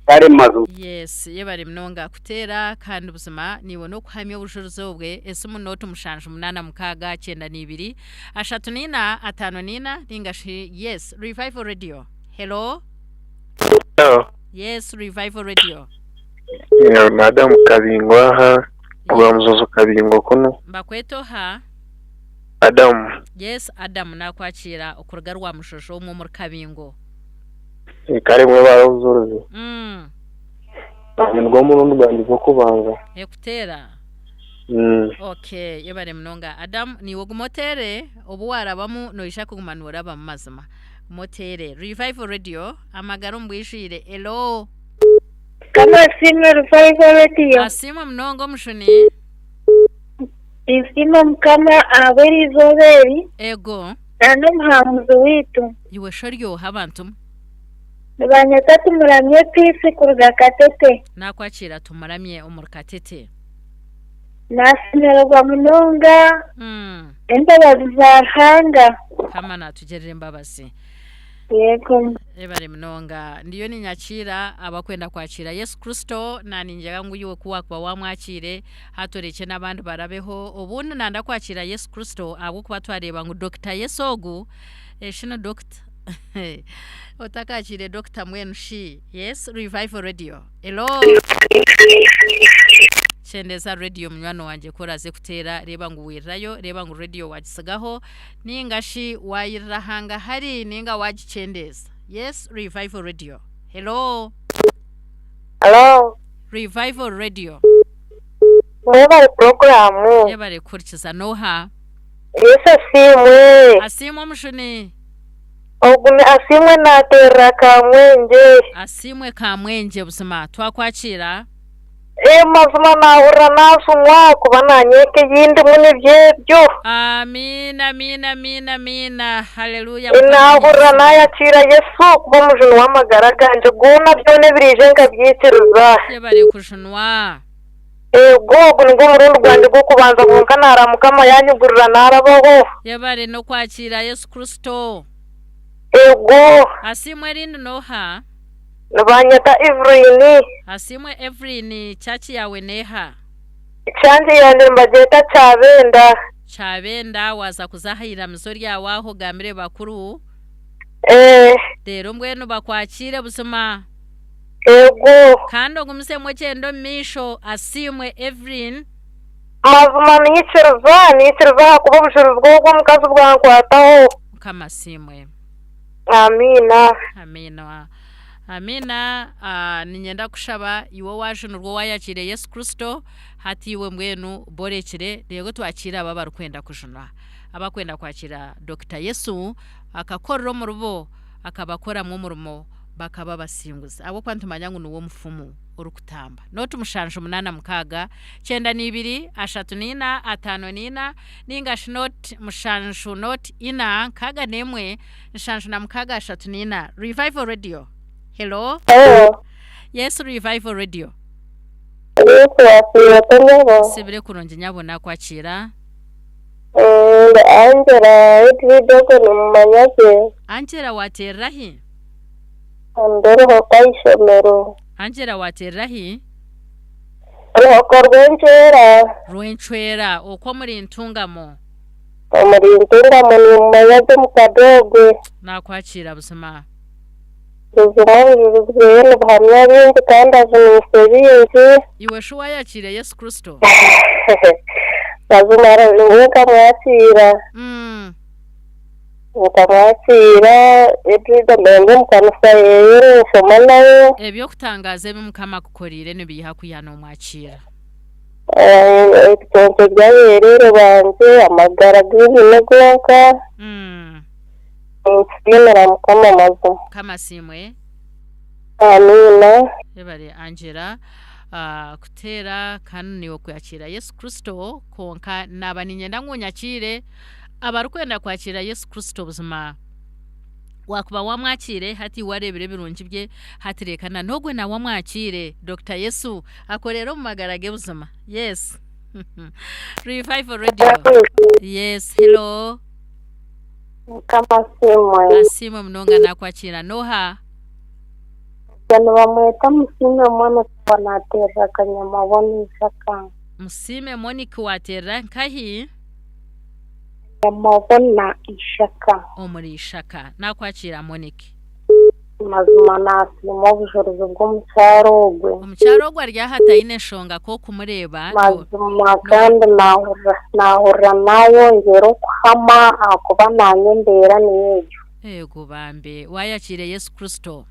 Kare mazima. Yes, yebare munonga kuteera kandi buzima niiwe n'okuhamya obujurizi obwe esimu nooti mushanju munaana mukaaga kyenda n'ibiri ashatu n'ina ataano n'ina ninga shi yes Revival Radio. Hello. Hello. Yes Revival Radio. Yeah, Madam Kabingo aha rwa Muzozo Kabingo kunu. Mbakweta oha? Adamu. Yes Adamu nakwakiira okuruga Rwamujojo omwe omuri Kabingo. Kare mwebare obujurizi. Nigwo murundi gwangye gw'okubanza. Ekuteera? Okay, yebare munonga Adamu niiwe ogume oteere obu warabamu noija kuguma norabamu mazima. Guma oteere. Revival Radio, amagara omu bwijwire. Elo. Mukama asiimwe Revival Radio. Asiimwe munonga Omujuni. Ninsiima Mukama ahabw'eriizooba eri. Ego. Na n'omuhanguzi waitu. Iwe shi ori oha bantu mwe? Nibanyeta Tumuramye Peace kuruga Katete. Nakwakiira Tumuramye omuri Katete. Nashemererwa munonga embabazi za Ruhanga. Mukama natugirira embabazi. Yego. Yebare munonga. Ndiyo ninyakiira abakwenda kwakiira Yesu Kristo na ningira ngu iwe ku wakuba wamwakiire hati orekye n'abandi barabeho. Obundi nanda kwakiira Yesu Kristo ahabw'okuba twareeba ngu Dokita Yesu ogu, eshi ni dokita. Otakakiire dokita mbwenu shi? Yes, Revival Radio. Hello. Kyendeza radio munywani wangye ku oraze kuteera reeba ngu wairirayo, reeba ngu radio waagisigaho ninga shi waayirira hangahari ninga waagikyendeeza. Yes, Revival Radio. Hello. Hello. Revival Radio. Mwebare puroguraamu. Yebare kuhurikiza n'oha? Yesu asiimwe. Asiimwe Omujuni. Ogu ni Asiimwe naateerera Kamwengye. Asiimwe Kamwengye buzima twakwakiira. Eeh mazima naahurira naajumwa kuba naanye eka ei ndimu nibyo ebyo. Amiina amiina amiina amiina haleluya Eeh Mukama naahurira ahimbisibwe. naayakiira Yesu kuba omujuni w'amagara gangye goona byona ebiriija nkabyikiriza. Yebare kujunwa. Eego ogu nigwo murundi gwangye gw'okubanza kwonka naara Mukama yanyigurira naarabaho. Yebare n'okwakiira Yesu Kristo. Eego. Asiimwe erindi n'oha? Nibanyeta Evelyn. Asiimwe Evelyn, church yaawe n'eha? Church yangye nibagyeta Kyabenda. Kyabenda, waaza kuza aha iramizo ryawe aho ogambire bakuru. Eeh. Reero mbwenu bakwakiire buzima. Eego. Kandi ogumizemu ogyende omu maisho. Asiimwe Evelyn. Mazima niinyikiriza, niinyikiriza ahakuba obujurizi bw'ogwo omukazi bwankwataho. Mukama asiimwe. Amiina. Amiina. Amiina. Ah, niinyenda kushaba iwe owaajunirwe owaayakiire Yesu Kristo, hati iwe mbwenu borekire, reero twakiire abo abarikwenda kujunwa. Abakwenda kwakiira Dokita Yesu akakorera omuribo, akabakoramu omurimo, bakaba abasinguzi. Ahabw'okuba nitumanya ngu niwe omufumu orikutamba. Nooti mushanju munaana mukaaga, kyenda n'ibiri, ashatu n'ina, ataano n'ina, nainga shi nooti mushanju nooti ina, nkaaga n'emwe, nshanju na mukaaga ashatu n'ina. Revival Radio. Hello. Hello. Yes, Revival Radio. Yesu asiimwe ota nyabo? Nsibire kurungi nyabo nakwakiira. Ndi Angela Edward ogwo nimumanya gye. Angela wateerera hi? Ndi Ruhoko ah'eishomero. Angela wateerera hi? Ruhoko Rwencwera. Rwencwera okwo omuri Ntungamo. Omuri Ntungamo nimumanya gye omu Kadogwe. Nakwakiira buzima. Buzima obujulizi bweye nibuhamya bingi kandi ajuniise bingi. Iwe shi wayakiire Yesu Kristo? Mazima nyowe nkamwakiira. Nkamwakiira Edrida mba ndi omu kanisa yeye ninshoma nawe. Eby'okutangaaza ebi Mukama akukoreire nibiiha kwiha noomwakiira? Ebiconco by'abeereere bangye, amagara agu nyine gonka. Ninsiimira Mukama mazima. Mukama asiimwe. Amiina. Yebare Angela kuteera kandi naiwe kwakiira Yesu Kristo kwonka naaba niinyenda ngu onyakiire abarikwenda kwakiira Yesu Kristo buzima. Wakuba wamwakiire hati wareebire ebirungi bye hati reka na n'ogwe nawe amwakiire Dokita Yesu akorere omu magara ge buzima. Yes. Revival Radio. Yes, hello. Mukama asiimwe. Asiimwe munonga nakwakiira noha? Ogwo nibamweta Musiime Monica wa nateerera Kanyamabona Ishaka. Musiime Monica wateerera nkahi? Kanyamabona Ishaka. Omuri Ishaka. Nakwakiira Monica. Mazima nasiima obujurizi bw'omukyara ogwe. Omukyara ogwo ari aha taine nshonga k'okumureeba. Mazima kandi nahurira nahurira nayongyera okuhama ahakuba nanye embeera niyo egyo. Eego bambe wayakiire Yesu Kristo.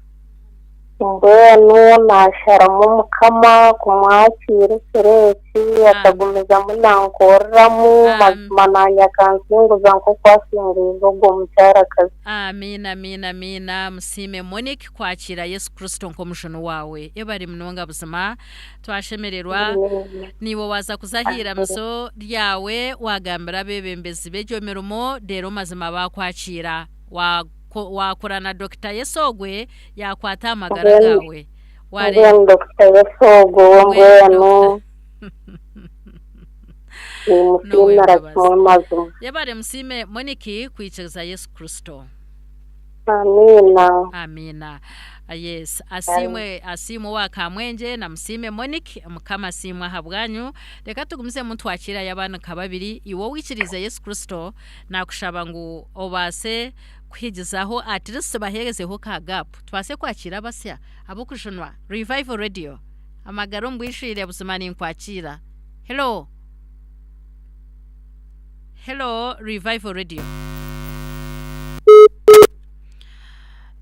Mbwenu naasharamu Mukama kumwakiira ekiro eki, akagumizamu nankoreramu, mazima naanye akansinguza nk'oku asingwize ogwo mukyarakazi. Amiina amiina amiina Musiime Monique kwakiira Yesu Kristo nk'omujuni waawe. Yebare munonga buzima twashemererwa niiwe waaza kuza aha iramizo ryawe waagambira abeebembezi b'egyo mirimo reero mazima baakwakiira. Waakora na Dokita Yesu ogwe yaakwata aha magara gaawe. Mbwenu Dokita Yesu ogwo we mbwenu nimusiimira kimwe mazima. Yebare Musiime Monique kwikiriza Yesu Kristo. Amiina. Amiina. Yes, asiimwe asiimwe owa Kamwengye na Musiime Monique, Mukama asiimwe ahabwanyu. Reka tugumizemu nitwakiirayo abaana nka babiri. Iwe owikiriize Yesu Kristo, nakushaba ngu obaase kuhigizaho at least baheerezeho ka gap tubaase kwakiira abasya ab'okujunwa. Revival Radio, amagara omu bwijwire buzima ninkwakiira. Hello. Hello Revival Radio.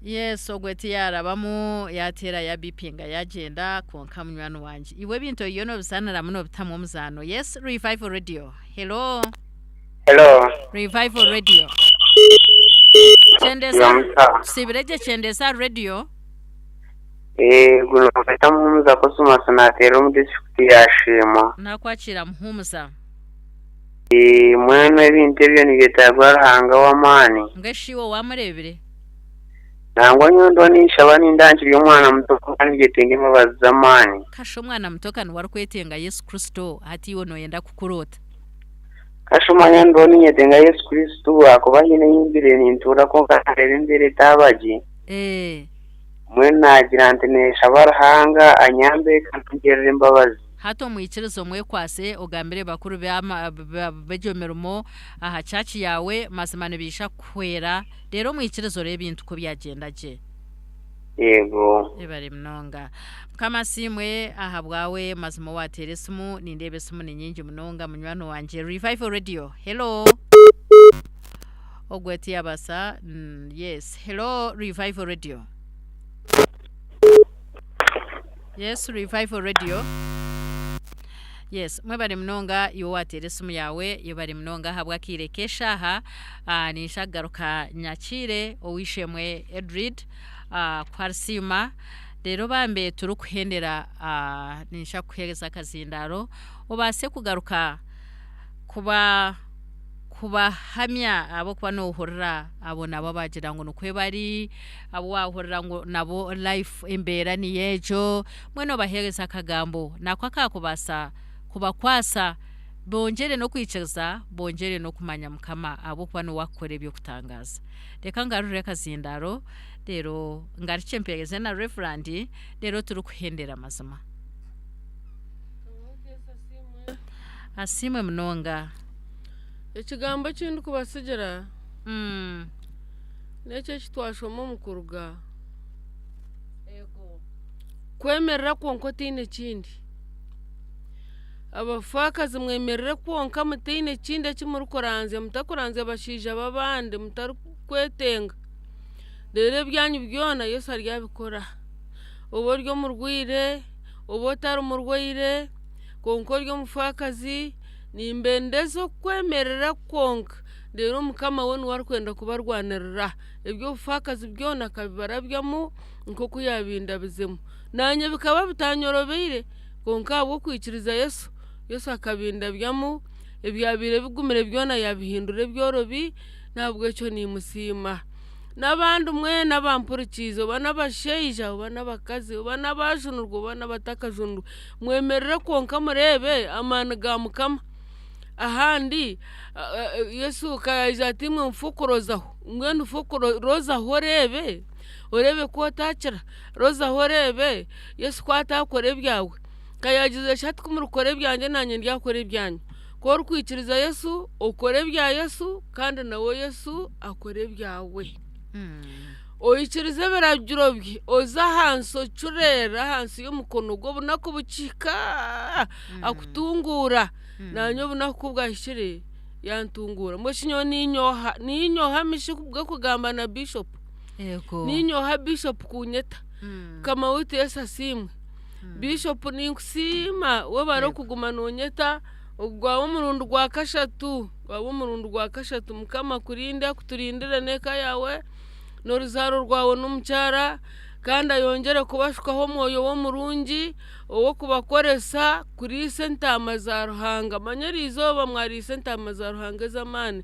Yes, ogwe tiyarabamu yateera yabipinga yagyenda kwonka munywani wangye iwe ebintu oriyo nobizaaniramu nobitamu omuzaano. Yes Revival Radio. Hello. Hello. Revival Radio. Kyendeza tusibire gye kyendeza radio. Eh, guno beta Muhumuza Cosmas nateera omu disiturikiti ya Sheema. Nakwakira Muhumuza. Eh, mbwenu ebintu ebyo nibyetagwa Ruhanga w'amaani. Mbwenu shi iwe wamureebire? Nangwa nyowe ndiho ninshaba ninda nkiri omwana muto kwonka nibyetenga embabazi z'amaani. Kasha omwana muto ka niwe arikwetenga Yesu Kristo hati iwe noyenda kukura ota? Kasha omanya ndiho ninyetenga Yesu Kristo ahakuba haine ei mbaire nintuura kwonka naareeba embeera etaaba gye. Mbwenu naagira nti neeshaba Ruhanga anyambe kandi angirire embabazi. Hati omwikirize omwekwase ogambire bakuru b'egyo mirimo aha church yaawe mazima nibaija kukuhwera reero omwikirize oreebe ebintu ku byagyenda gye. Yego. Yebare munonga. Mukama asiimwe ahabwawe mazima owateera esimu nindeeba esimu ni nyingi munonga munywani wangye. Revival Radio, hello. Ogwe tiyabasa, yes. Hello Revival Radio. Yes Revival Radio. Yes, mwebare munonga iwe owateera esimu yaawe, yebare munonga ahabw'akaire k'eshaaha. Ah, ninsha kugaruka nyakiire ow'eishe-emwe Edrid ah, ku arisiima reero bambe turikuhendera ah, ninsha kukuheereza akazindaaro obaase kugaruka kuba kubahamya ahabw'okuba noohurira abo nabo abaagira ngu nikwo bari, abu waahurira ngu nabo life embeera niyo egyo, mbwenu obaheereze akagambo nako akaakubaasa kubakwasa bongyere n'okwikiriza, bongyere n'okumanya Mukama ahabw'okuba niwe akukora eby'okutangaaza. Reka ngarure akazindaaro reero ngarukye mpeereze na Reverand reero turikuhendera mazima. Asiimwe munonga. Ekigambo eki ndikubatsigira n'ekyo eki twashoma omu kuruga. Kwemerera kwonka otaine kindi. Abafaakazi mwemerere kwonka mutaine kindi eki murikuranzya, mutakuranzya bashaija b'abandi, mutarikwetenga. Reero ebyanyu byona Yesu aryabikora. Oba ori omurwaire, oba otari murwaire, kwonka ori omufaakazi, nimbendeza okwemerera kwonka, reero Mukama we niwe arikwenda kubarwanirira. Eby'obufaakazi byona akabibarabyamu nk'oku yaabindabizemu. Naanye bikaba bitanyorobeire, kwonka ahabw'okwikiriza Yesu, Yesu akabindabyamu, ebyabaire bigumire byona yaabihindura ebyorobi, n'ahabw'ekyo niimusiima. N'abandi mwena abampurikiize, oba n'abashaija oba n'abakazi, oba n'abaajunirwe oba n'abatakajunirwe, mwemerere kwonka mureebe amaani ga Mukama. Ahandi Yesu ka yaagira ati imwe mufe okurozaho, mbwenu fa rozaho oreebe, oreebe ku otaakira, rozaho oreebe Yesu ku ataakora ebyawe. Ka yaagize shi ati ku murikukora ebyangye naanye ndyakora ebyanyu. Ku orikwikiriza Yesu, okora ebya Yesu kandi nawe Yesu akora ebyawe. Oikirize ebiragiro bye, oze ahansi ocureere ahansi y'omukono gwe obunaku bukihika akutunguura. Naanye obunaku ku bwahikire yantunguura. Mbwenu shi nyowe niinye oha? Niinye oha mishi bw'okugamba na biishopu? Niinye oha biishopu kunyeta? Mukama waitu Yesu asiimwe. Bishop ninkusiima webare okuguma nonyeta ogu gwaba omurundi gwa kashatu gwaba omurundi gwa kashatu mukama akurinde akuturindire n'eka yaawe n'oruzaaro rwawe n'omukyara kandi ayongyere kubashukaho omwoyo we omurungi ow'okubakoresa kuriisa entaama za Ruhanga manya eriizooba mwariisa entaama za Ruhanga ez'amaani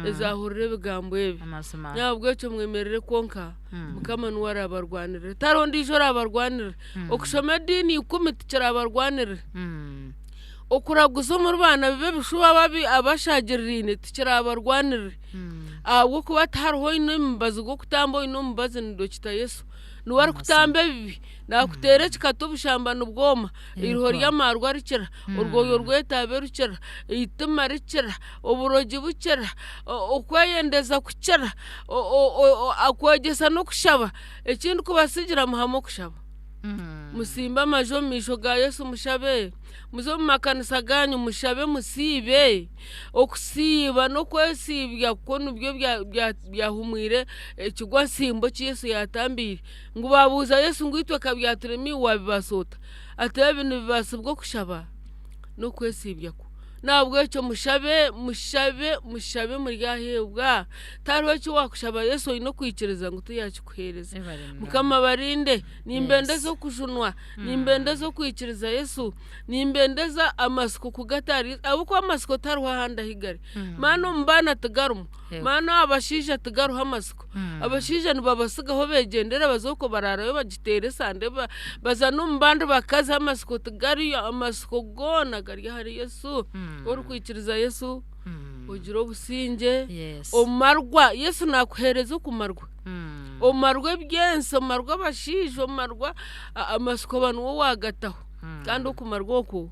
ezahurira ebigambo ebi n'ahabw'ekyo mwemerere kwonka. Mukama niwe araabarwanirire, tihariho ondiijo oraabarwanirire. Okushoma ediini ikumi tikiraabarwanirire. Okuraguza omuri baanabi b'ebishuba ababi abashaagiriraine tikiraabarwanirire. Ahabw'okuba tihariho oine omubazi gw'okutamba oine omubazi ni Dokita Yesu. Niwe arikutamba ebibi, naakuteera ekikatu obushamba nibwoma, eiriho ry'amaarwa rikira, orwoyo rw'etaabe rukira, eitima rikira, oburogi bukira, okweyendeza kukira. Akwegyesa n'okushaba. Eki ndikubatsigira muhame okushaba. Musimbe amaju omu maisho ga Yesu mushabe, muze omu makanisa gaanyu mushabe musiibe. Okusiiba n'okwesiibya kwo nibyo byahumwire ekigwa ntsimbo eki Yesu yaatambiire. Ngu baabuuza Yesu ngu itwe ka byaturema iwe waabibaasa ota? Ati ebi nibibaasibwa okushaba n'okwesiibya kwo. N'ahabw'ekyo mushabe, mushabe, mushabe muryaheebwa. Tihariho eki waakushaba Yesu oine okwikiriza ngu tiyaakikuheereza. Mukama abarinde. Nimbendeza okujunwa, nimbendeza okwikiriza Yesu, nimbendeza amatsiko kugata ahari Yesu ahabw'okuba amatsiko tihariho ahandi ahu gari. Maani omu baana tigarimu, maani aha bashaija tigariho amatsiko. Abashaija nibabatsigaho begyendera baza okwo baraarayo bagiteera esande baza n'omu bandi bakazi amatsiko tigariyo, amatsiko goona gari ahari Yesu. Ku orikwikiriza Yesu ogira obusingye, omarwa, Yesu naakuheereza okumarwa. Omarwa eby'ensi, omarwa abashaija, omarwa amatsiko oba niwe waagataho kandi okumarwa okwo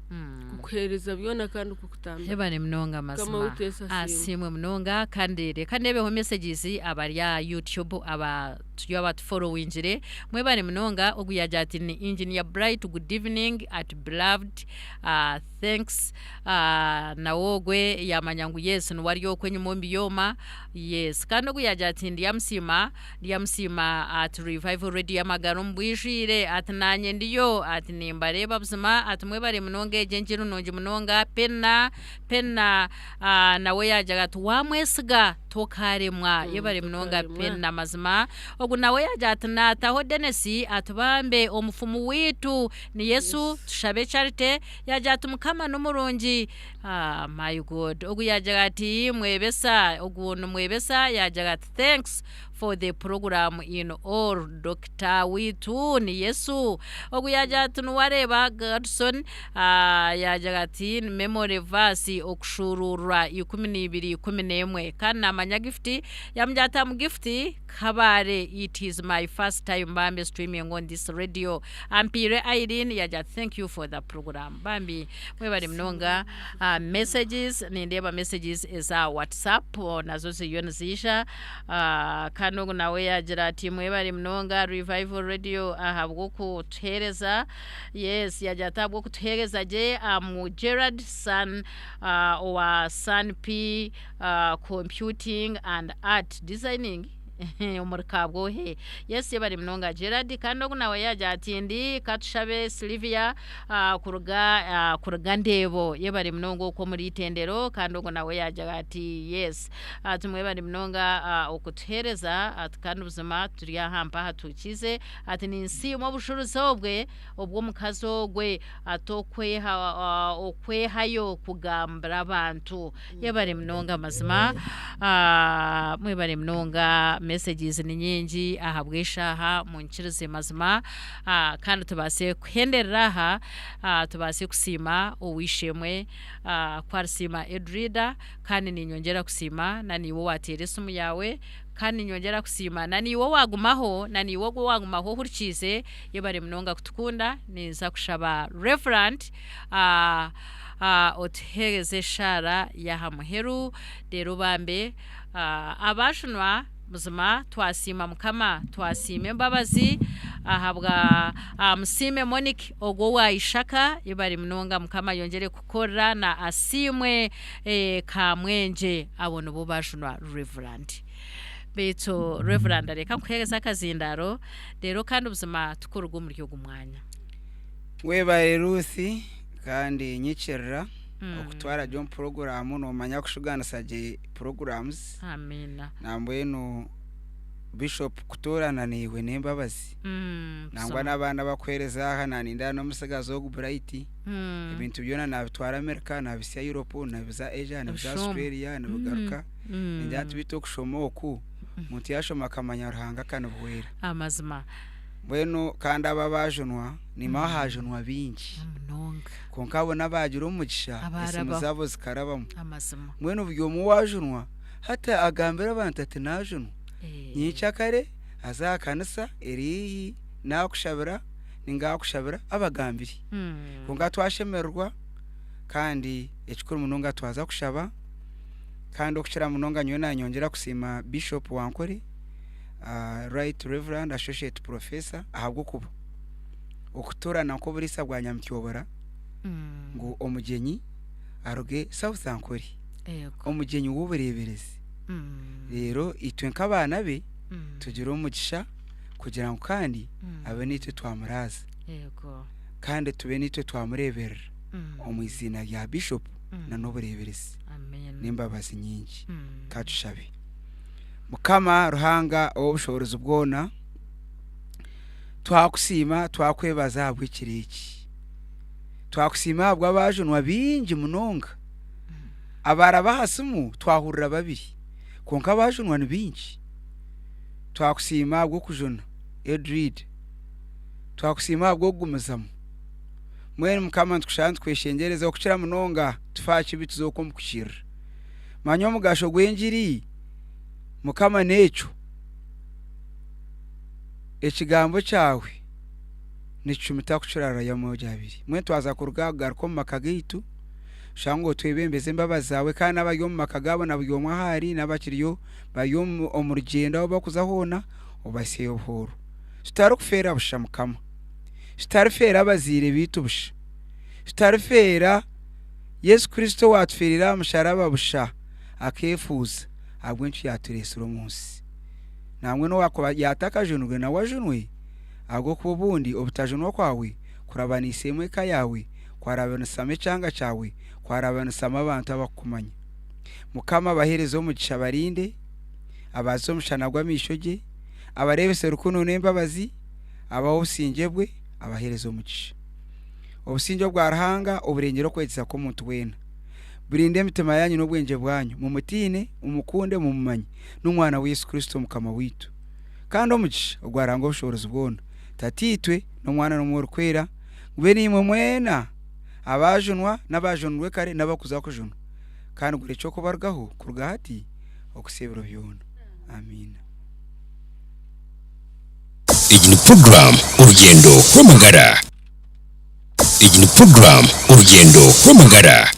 kukuheereza byona kandi kukutambira. Yebare munonga Mukama mazima waitu Yesu asiimwe. Asiimwe munonga kandi reka ndeebeho messages abari aha YouTube aba turi abatuforowingire mwebare munonga ogu yagira ati ni engineer Bright good evening at beloved uh, thanks uh, nawe ogwe yamanya ngu yes niwe ari okwo enyima omu byoma yes kandi ogu yagira ati ndyamusiima Ndyamusiima ati Revival Radio y'amagara omu bwijwire ati nanye ndiyo ati nimbareeba buzima ati mwebare munonga egyo engiru nungi munonga Penna Penna nawe yagira ati wamwesiga tokaremwa yebare munonga Penna mazima ogu nawe yagira ati nataho Denis ati bambe omufumu waitu ni Yesu tushabe Charity yagira ati mukama nomurungi my God ogu yagira ati mwebesa ogu ni mwebesa yagira ati Thanks for the program in all Dokita waitu ni Yesu. Ogu yagira ati niwareeba Godson yagira ati ni memory verse okushuuruurwa 12:11 kandi namanya gift yamugira ati am gift Kabare it is my first time bambi streaming on this radio ampiire Irene yagira ati thank you for the program bambi Mwebare munonga. Ah, messages nindeeba messages eza WhatsApp oh, nazo ziriyo niziija. Ah, kandi ogu nawe yagira ati mwebare munonga Revival Radio ahabw'okutuheereza. Yes, yagira ati ahabw'okutuheereza gye. Am Gerard San ah, owa San P ah, Computing and Art Designing omuri Kabwohe. Yes, yebare munonga Gerard. Kandi ogu nawe yagira ati ndi Katushabe Sylvia kuruga kuruga Ndeebo. Yebare munonga okwo omuri Itendero. Kandi ogwo nawe yagira ati yes. Ati mwebare munonga okutuheereza ati kandi buzima turi aha mpaha tuhikiize. Ati ninsiima obujurizi obwe obw'omukazi ogwe ati okweha okwehayo kugambira abantu. Yebare munonga mazima. Mwebare munonga. Messages ni nyingi ahabw'eshaaha munkirize mazima kandi tubaase kuhenderera aha tubaase kusiima ow'eishe-emwe ku arisiima Edrida kandi niinyongyera kusiima na naiwe owaateera esimu yaawe kandi niinyongyera kusiima na naiwe owaagumaho na naiwe ogwo owaagumaho ohurikiize yebare munonga kutukunda ninza kushaba Reverand otuheereze eshaara y'aha muheru reero bambe Abaajunwa buzima twasiima Mukama, twasiima embabazi ahabwa Musiime Monique ogwo owa Ishaka yebare munonga Mukama ayongyere kukukorera na Asiimwe Kamwengye abo nibo bajunwa Reverand. Beitu Reverand reka nkuhereze akazindaaro reero kandi buzima tukuruga omuri ogu mwanya. Webare Ruth kandi nyikirira. Okutwara gye omu puroguraamu noomanya kushugaanisa gye puroguramuzi. Amiina. Nambwenu Bishop kutoorana naiwe n'embabazi. Nangwa n'abaana abakuheereza aha nanindeeba n'omutsigazi ogu Bright, ebintu byona naabitwara America, naabitsya Europe, nabiza Asia, nabiza Australia, nibigaruka. Ningira nti beitu okushoma oku, omuntu yaashoma akamanya Ruhanga akanibuhwera. Amazima. Mbwenu kandi abo abaajunwa, niimuha haajunwa baingi. Munonga. Kwonka abo n'abaagira omugisha, esimu Abaarabaho. zaabo zikarabamu. Amazima. Mbwenu buri omwe owaajunwa, hati agambire abantu ati naajunwa. Nyekyakare aze aha kanisa eri haihi naakushabira ninga akushabira abagambire. Kwonka twashemererwa kandi ekikuru munonga twaza kushaba kandi okukira munonga nyowe naanyongyera kusiima Bishop wa Ankole, Right Reverend Associate Professor ahabw'okuba okutoorana nk'oburiisa bwa Nyamutyobora ngu omugyenyi aruge South Ankole, omugyenyi w'obureeberezi reero itwe nk'abaana be tugire omugisha kugira ngu kandi abe naitwe twamuraaza kandi tube naitwe twamureeberera omu iziina rya Bishop n'obureeberezi n'embabazi nyingi. Ka tushabe. Mukama Ruhanga ow'obushoboorozi bwona, twakusiima twakwebaza ahabw'ekiro eki. Twakusiima ahabw'abaajunwa baingi munonga. Abaaraba aha simu twahurira babiri, kwonka abaajunwa ni baingi. Twakusiima ahabw'okujuna Edrida. Twakusiima ahabw'okugumizamu. Mbwenu Mukama nitukushaba nitukweshengyereza okukira munonga tufe aha kibi tuzooke omu kuhikiirira. Manya omugasho gw'engiri, Mukama n'ekyo ekigambo kyawe nikicumita kukira rurara y'amoogi abiri. Mbwenu twaza kuruga aha kugaruka omu maka gaitu, oshange otwebembeze embabazi zaawe kandi n'abari omu maka gaabo na buri omwe ahu ari n'abakiriyo bari omu rugyendo ahu barikuza hoona obahitsyeyo obuhooro. Tutarikufeera busha Mukama, tutarifeera abazaire baitu busha, tutarifeera Yesu Kristo owaatufeereire aha musharaba busha akeefuuza ahabw'enki yaatureetsire omu nsi. Nangwa n'owaakuba yaatakajunirwe nawe ajunwe, ahabw'okuba obundi obutajunwa kwawe kurabaniseemu eka yaawe, kwarabanisamu ekyanga kyawe, kwarabanisamu abantu abakukumanya. Mukama abaheereze omugisha abarinde, abaazise omushana gw'amaisho gye, abareebese rukundo n'embabazi, abahe obusingye bwe, abaheereze omugisha. Obusingye obwa Ruhanga oburengyera okwegyesa kw'omuntu weena. Burinde emitima yaanyu n'obwengye bwanyu, mumutiine, mumukunde, mumumanye, n'Omwana we Yesu Kristo Mukama waitu. Kandi omugisha ogwa Ruhanga Ow'obushoboorozi bwona, Tataitwe, n'Omwana n'Omwoyo Orikwera, gube naimwe mwena, abaajunwa n'abaajunirwe kare n'abarikuza kujunwa, kandi gurekye okubarugaho kuruga hati okuhitsya ebiro byona. Amiina. Egi ni puroguraamu Orugyendo rw'Amagara. Egi ni puroguraamu Orugyendo rw'Amagara.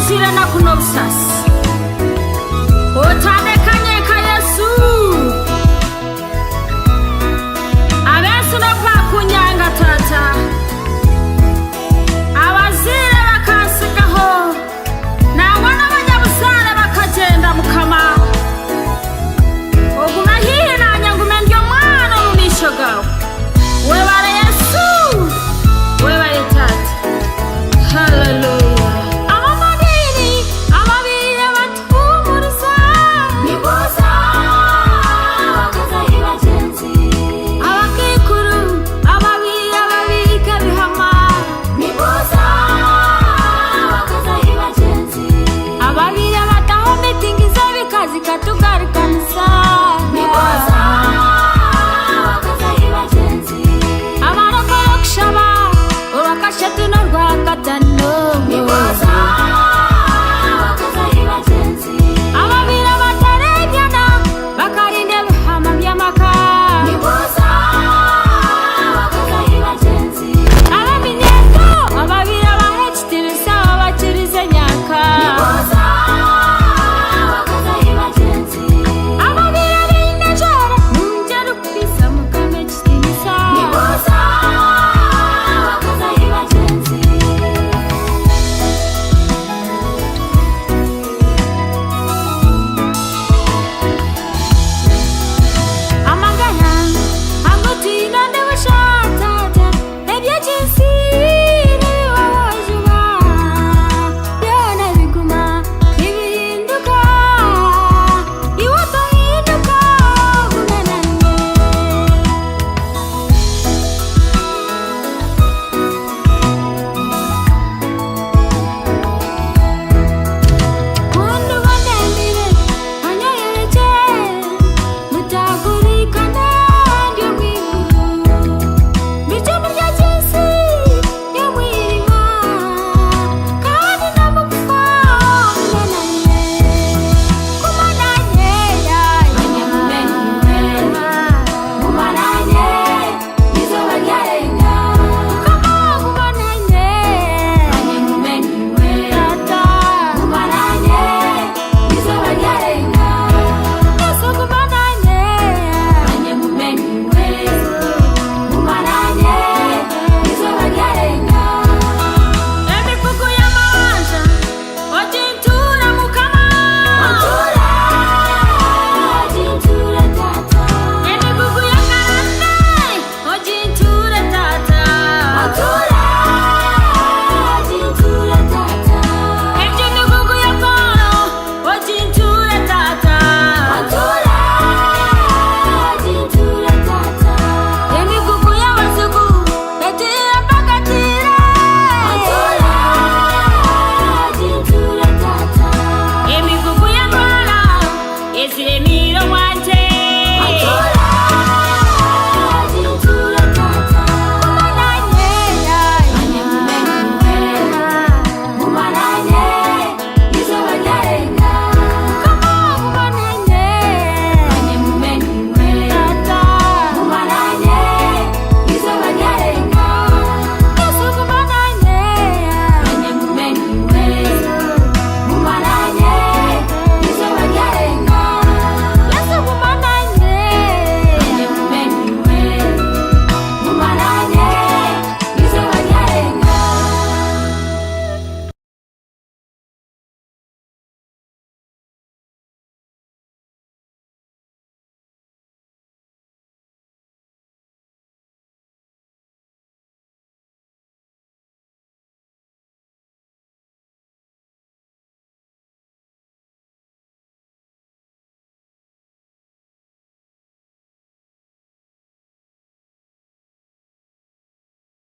Enziire enaku n'obusaasi.